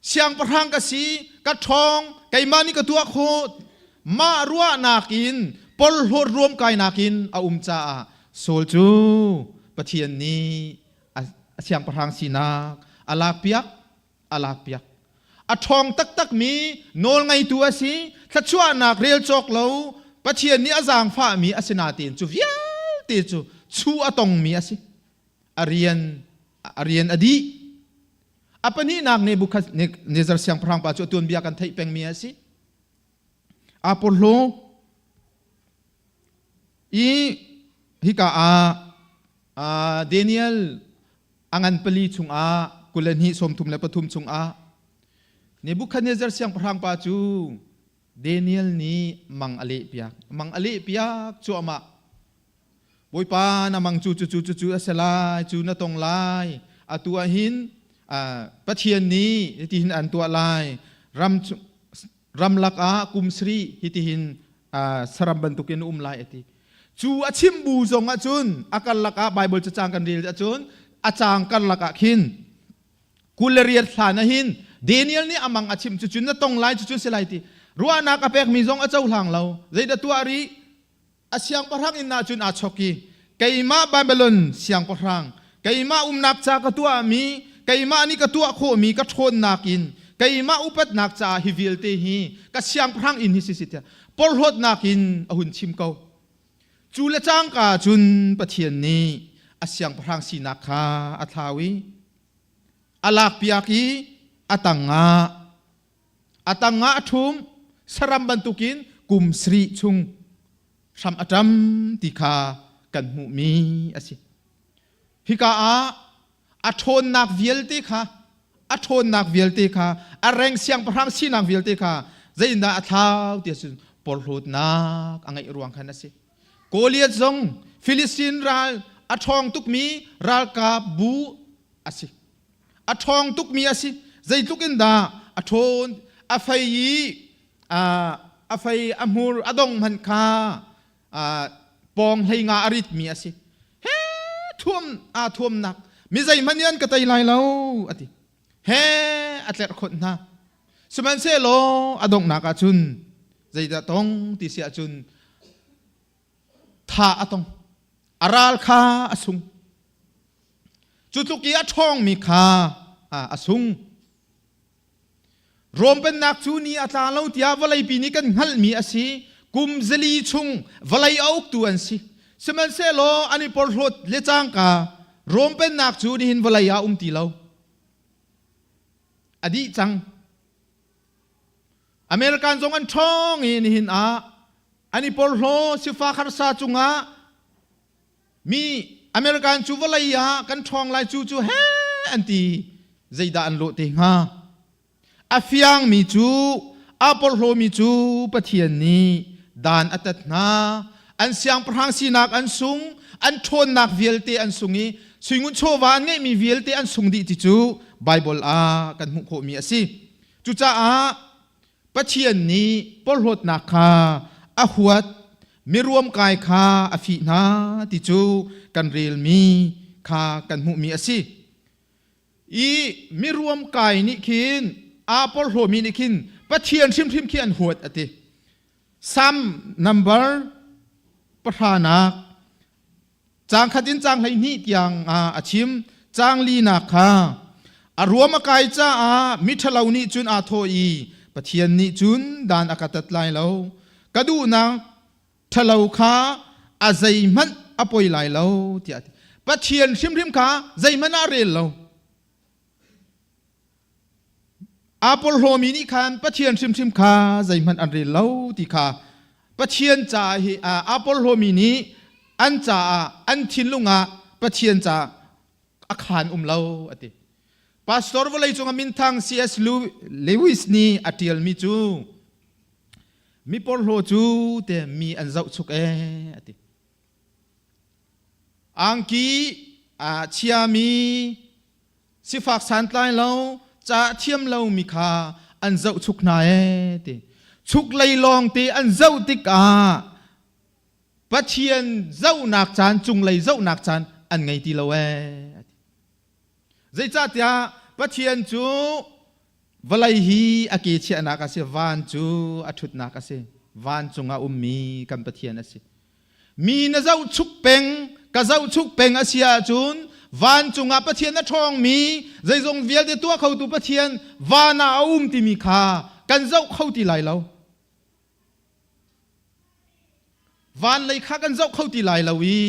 Siangpahrang ka si, ka ṭhawng, keimah nih ka tuah khawh. Mah ruahnak in porhlawt ruamkainak in a um caah Saul cu Pathian nih a siangpahrang sinak a lakpiak, a lakpiak. A ṭhawng taktakmi nawlngeitu a si, thluachuahnak rel cawk lo. Pathian nih a zaangfahmi a si natein cu vialte cu chu a tongmi a si. A rian a rian a dih. A pahnihnak Nebuchadnezzar siangpahrang pa cu a tuanbia kan theih pengmi a si. Aa porhlaw i hika ah Daniel a ngan pali chungah 22 33 chungah Nebuchadnezzar siangpahrang pa cu Daniel nih mang a leh piak mang a leh piak cuahmah Bawipa na mang cu cu cu cu a si lai cu na tong lai atu ah hin Pathian nih hitihin an tuah lai ram ramlak ah kum sarih hitihin saram bantukin um lai a ti. Cu a chim bu zong ahcun a karlak ah Bible cacang kan rel ahcun a caang karlak ah khin 28 hlan ah hin Daniel nih amang a chim cucun na tong lai cucun si lai ti ruahnak a pekmi zong a cohlang lo zeidah tuah rih a siangpahrang inn ah cun aa chok i keimah Babylon siangpahrang keimah umnak ca ka tuahmi keimah nih ka tuah khawhmi ka ṭhawnnak in keimah upatnak caah hi vialte hi ka siangpahrang inn hi si si tiah porhlawtnak in a hun chim ko cu le cangka cun Pathian nih a siangpahrang sinak kha a thlau i a lakpiak i a tangah A tangah a ṭhum, saram bantukin kum sarih chung hram a ṭam ti kha kan hmuhmi a si. Hika ah a ṭhawnnak vialte kha a ṭhawnnak vialte kha a reng siangpahrang sinak vialte kha zeitindah a thlau ti ahcun porhlawtnak a ngeih ruang khan a si. Goliath zong Filistin ral a ṭhawng tukmi ralkap bu a si. A ṭhawng tukmi a si. Zeitluk in dah a ṭhawn, a fei i a fei a hmur a dong hmanh kha pawng hlei nga a ritmi a si. He thuam aa thuamnak mi zeihmanh nih an ka tei lai lo a ti. He a tlerhkhonh hna. Sihmanhsehlaw a donghnak ah cun zeidah tong ti si ahcun tha a tong. A ral kha a sung. Cu tluk i a ṭhawngmi kha a sung. Rom pennak cu ni a tla lo tiah vawleipi nih kan hngalhmi a si. Kum zali chung vawlei a uktu an si. Sihmanhsehlaw an i porhlawt le cangka Rom pennak cu nihin vawlei ah um ti lo. A dih cang. American zong an ṭhawng i nihin ah an i porhlaw sifak harsa cungah Mi American cu vawlei ah kan ṭhawng lai cu cu he an ti zeidah an lawh te hnga? A fiangmi cu aa porhlawmi cu Pathian nih dan a tat hna. An siangpahrang sinak an sung, an ṭhawnnak vialte an sung i suingun chawva an ngeihmi vialte an sung dih ti cu Baibal ah kan hmuh khawhmi a si. Cucaah Pathian nih porhlawtnak kha a huat, miruamkai kha a fih hna ti cu kan relmi kha kan hmuhmi a si. I miruamkai nih khin aa porhlawmi nih khin Pathian hrimhrim khi an huat a ti. Sam number pahranak Caang khat in caang 12 tiang ah a chim. Caang linak kha a ruam a kai caah miṭhalo nih cun aa thawh i Pathian nih cun dan a ka tat lai lo. Ka duhnak ṭhalo kha a zeihmanh a poi lai lo tiah a ti. Pathian hrimhrim kha zeihmanh ah a rel lo. Aa porhlawmi nih khan Pathian hrimhrim kha zeihmanh an rel lo ti kha Pathian caah hi aa porhlawmi nih an caah an thinlung ah Pathian caah a khaan um lo a ti. Pastor vawleicung a minthang C.S. Lewis nih a ṭialmi cu mi porhlaw cu te mi an zohchuk ee a ti. Angki a chiami sifak santlai lo ca thiam lomi kha an zohchuk hna ee ti chuk lei lawng te an zoh tikah Pathian zohnak caan cunglei zohnak caan an ngei ti lo ee zeicahtiah Pathian cu vawlei hi a ke chiahnak a si van cu a ṭhutnak a si van cungah ummi kan Pathian a si Mi na zohchuk peng, ka zohchuk peng a si ahcun vancung ah Pathian a ṭhawngmi, zeizong vialte tuah khotu Pathian van ah a um timi kha kan zoh kho ti lai lo. Van lei kha kan zoh kho ti lai lo i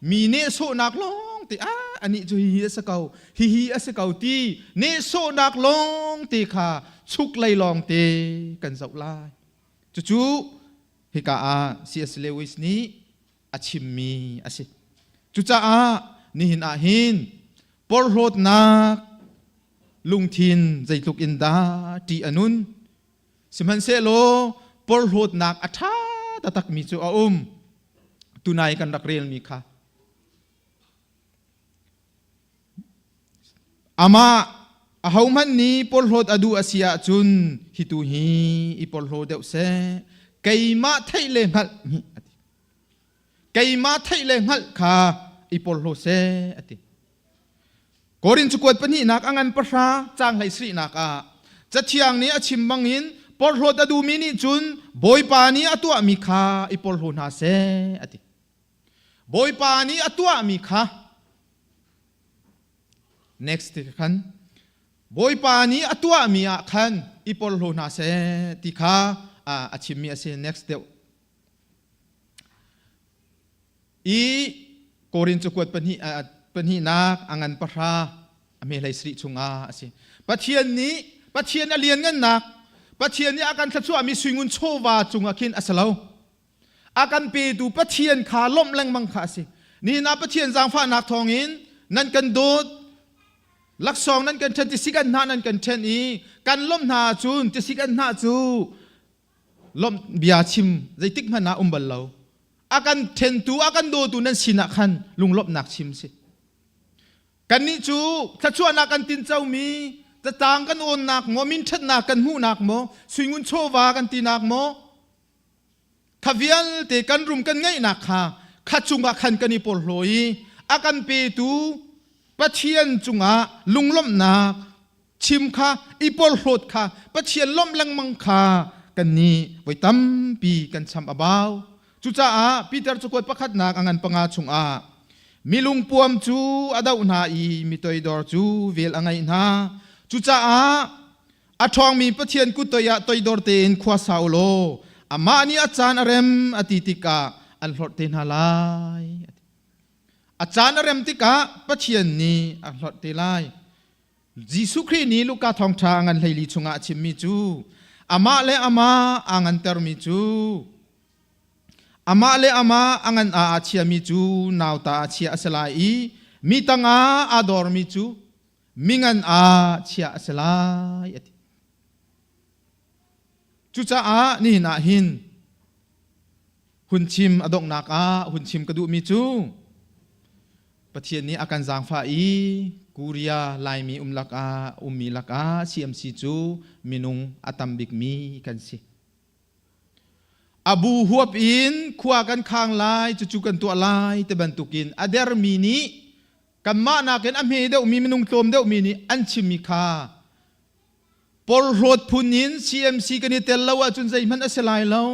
mi nehsawhnak lawng te ah anih cu hihi a si ko hihi a si ko ti nehsawhnak lawng te kha chuk lei lawng te kan zoh lai. Cucu hika ah C.S. Lewis nih a chimmi a si. Cucaah nihin ah hin porhlawtnak lungthin zeitluk in dah ṭih a nun sihmanhsehlaw porhlawtnak a ṭha taktakmi cu a um. Tunai kan rak relmi kha amah ahohmanh nih porhlawt a duh a si ahcun hi tu hi i porhlaw deuh seh keimah theih le hngalh hi a ti. Keimah theih le hngalh kha i porhlaw seh a ti. Korin cakuat pahnihnak a ngan pahra caang hlei sarihnak ah Cathiang nih a chim bangin porhlawt a duhmi nih cun Bawipa nih a tuahmi kha i porhlaw hna seh a ti. Bawipa nih a tuahmi kha next ti khan Bawipa nih a tuahmi ah khan i porhlaw hna seh ti kha a chimmi a si next deuh. I Korin cakuat pahnih pahnihnak a ngan pahra a hme hlei sarih chungah a si. Pathian nih Pathian a lianngannak Pathian nih a kan thluachuahmi suingun chawva cungah khin a si lo. A kan petu Pathian kha lawmh lengmang kha a si. Nihin ah Pathian zaangfahnak thawngin nan kan dawt laksawng nan kan ṭhen tisik an hnah nan kan ṭhen i kan lawmh hna ahcun tisik an hnah cu lawmh bia chim zeitik hmanh ah um bal lo. A kan ṭhentu a kan dawtu nan sinah khan lunglawmhnak chim si. Kannih cu thluachuahnak kan tincomi catang kan awnnak maw minṭhatnak kan hmuhnak maw suingun chawva kan tinak maw kha vialte kan rum kan ngeihnak kha kha cungah khan kan i porhlaw i a kan petu Pathian cungah lunglawmhnak chim kha i porhlawt kha Pathian lawmh lengmang kha kan nih voi tampi kan cham a bau. Cucaah Peter cakuat pakhatnak a ngan panga chungah mi lungpuam cu a doh hna i mi toidor cu vel a ngeih hna. Cucaah a ṭhawngmi Pathian kut toi ah toidor tein khua sa u law amah nih a caan a rem a ti tikah an hlorh te hna lai. A caan a rem tikah Pathian nih a hlorh te lai. Jesuh Khrih nih Luka thawngṭha a ngan hleili chungah a chimmi cu amah le amah aa ngantermi cu amah le amah a ngan ah aa chiami cu nauta ah chia a si lai i mi tangah aa dormi cu mingan ah chia a si lai a ti. Cucaah nihin ah hin hun chim a donghnak ah hun chim ka duhmi cu Pathian nih a kan zaangfah i Korea Laimi um lakah ummi lakah CMC cu minung a tam bikmi kan si. Abu huap in khua kan khang lai cucu kan tuah lai ti bantukin a dermi nih kanmah nakin a hme deuhmi minung tlawm deuhmi nih an chimmi kha Porhlawt phun in CMC kan i tel lo ahcun zeihmanh a si lai lo.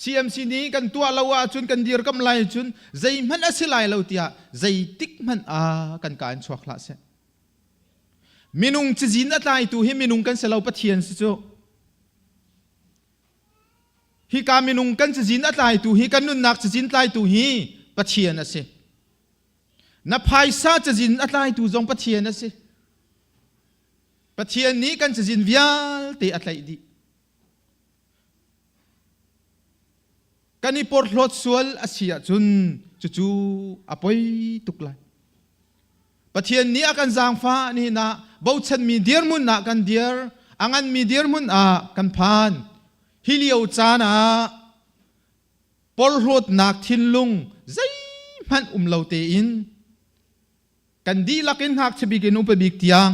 CMC nih kan tuah lo ahcun kan dirkamh lai cun zeihmanh a si lai lo tiah zeitik hmanh ah kan ka in chuak hlah seh. Minung cazin a tlaitu hi minung kan si lo Pathian si cu. Hika minung kan cazin a tlaitu hi kan nunnak cazin tlaitu hi Pathian a si. Na phaisa cazin a tlaitu zong Pathian a si. Pathian nih kan cazin vialte a tlaih dih. Kan i porhlawt sual a si ahcun cucu a poi tuk lai. Pathian nih a kan zaangfah nihin ah bochanmi dirhmun ah kan dir, a nganmi dirhmun ah kan phan. Hi lio caan ah porhlawtnak thinlung zeihmanh um lo tein kan dihlak in ngakchia bik in upa bik tiang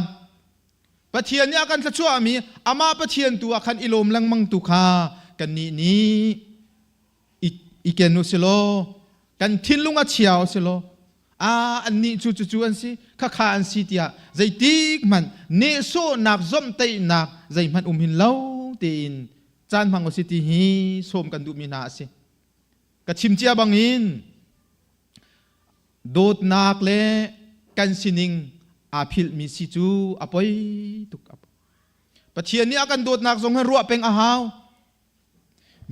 Pathian nih a kan thluachuahmi amah Pathian tu ah khan i lawm lengmang tu kha kannih nih i ken u silaw kan thinlung a chia u silaw a annih cu cucu an si khakha an si tiah zeitik hmanh nehsawhnak zomhtaihnak zeihmanh um hin lo tein caan hmang u si ti hi sawm kan duhmi hna a si ka chim cia bangin Dawtnak le kan sining aa philhmi si cu a poi tuk. Pathian nih a kan dawtnak zong hi ruah peng a hau.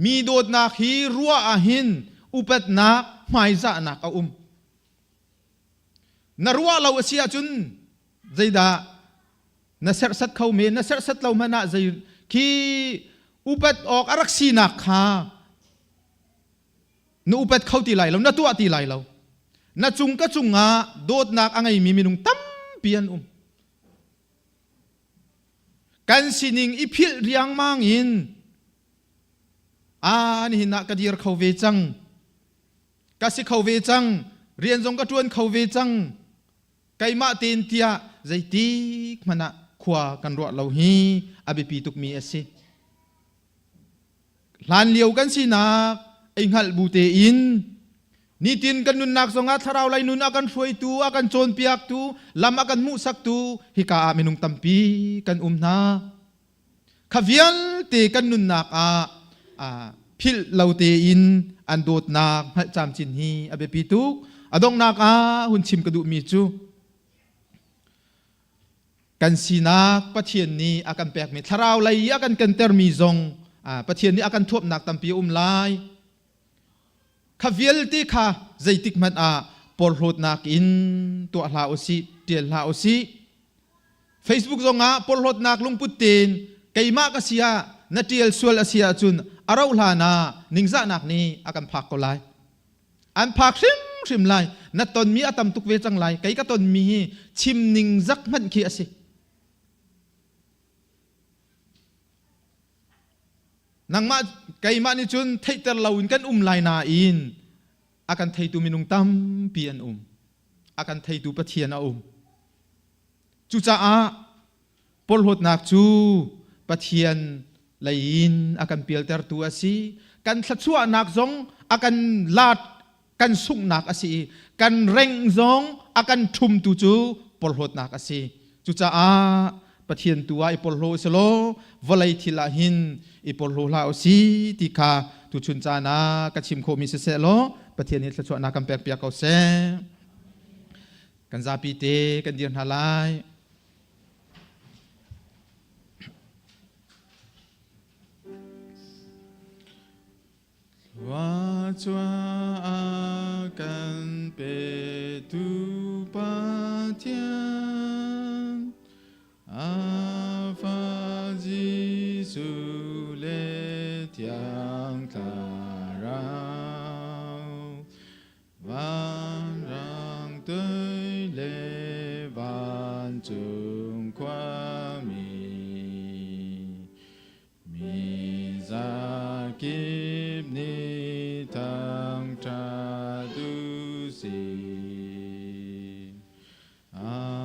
Mi dawtnak hi ruah ahhin Upatnak, hmaizahnak a um. Na ruah lo a si ahcun zeidah na serhsat kho men, na serhsat lo hmanh ah zei khi upat awk a rak sinak kha na upat kho ti lai lo, na tuah ti lai lo. Na cung ka cungah dawtnak a ngeimi minung tampi an um. Kan sining i philh riangmang in a nihin ah ka dir kho ve cang. Ka si kho ve cang. Rian zong ka ṭuan kho ve cang. Keimah tein tiah zeitik hmanh ah khua kan ruah lo hi a biapi tukmi a si. Hlan lio kan sinak ei hngalh bu tein nitin kan nunnak zongah thlarau lei nun a kan hruaitu, a kan cawnpiaktu, lam a kan hmuhsaktu hika ah minung tampi kan um hna. Kha vialte kan nunnak ah philh lo tein an dawtnak hngalh camcin hi a biapi tuk. A donghnak ah hun chim ka duhmi cu kan sinak Pathian nih a kan pekmi thlarau lei i a kan kentermi zong Pathian nih a kan thuapnak tampi a um lai. Kha vialte kha zeitik hmanh ah porhlawtnak in tuah hlah usih, ṭial hlah usih. Facebook zongah porhlawtnak lungput tein keimah ka si ah na ṭial sual a si ahcun a rauh hlan ah ningzahnak nih a kan phak ko lai. An phak hrimhrim lai. Na tonmi a tam tuk ve cang lai. Kei ka tonmi hi chim ningzak hmanh khi a si. Nangmah keimah nih cun theihter loin kan um lai nain a kan theitu minung tampi an um. A kan theitu Pathian a um. Cucaah porhlawtnak cu Pathian lei in a kan pialtertu a si. Kan thluachuahnak zong a kan lat kan sunghnak a si i kan reng zong a kan ṭhumtu cu porhlawtnak a si. Cucaah Pathian tu ah i porhlaw u law vawlei thil ah hin i porhlaw hlah u si ti kha tuchun caan ah ka chim khawhmi siseh law Pathian nih thluachuahnak kan pekpiak ko seh. Kan zapi te kan dir hna lai. Thluachuah a kan petu Pathian, a fa Jesuh le Thiang Thlarau, vanrang tui le vancung khuami, Mi zakip nih thangṭhat u sih. Amen.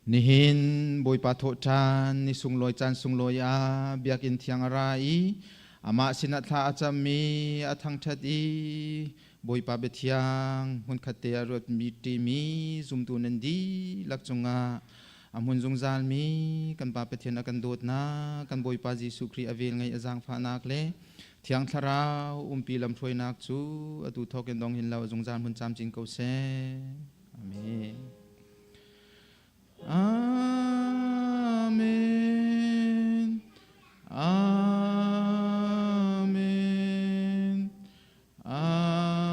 Nihin Bawipa thawhṭhan ni sunglawi caan sunglawi ah biakinn thiang a ra i amah sinah thla a cammi a thangṭhat i Bawipa biathiang hmunkhat te ah ruatmi ṭimi zumtu nan dihlak cungah a hmun zungzalmi kan Pa Pathian a kan dawtnak, kan Bawipa Jesuh Khrih a velngeih a zaangfahnak le Thiang Thlarau umpi lamhruainak cu atu thawk in dong hin lo zungzal hmun camcin ko seh. Amen. Amen. Amen. Amen.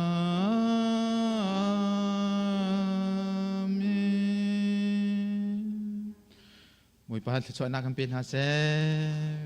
Bawipa thluachuahnak kan pe hna seh.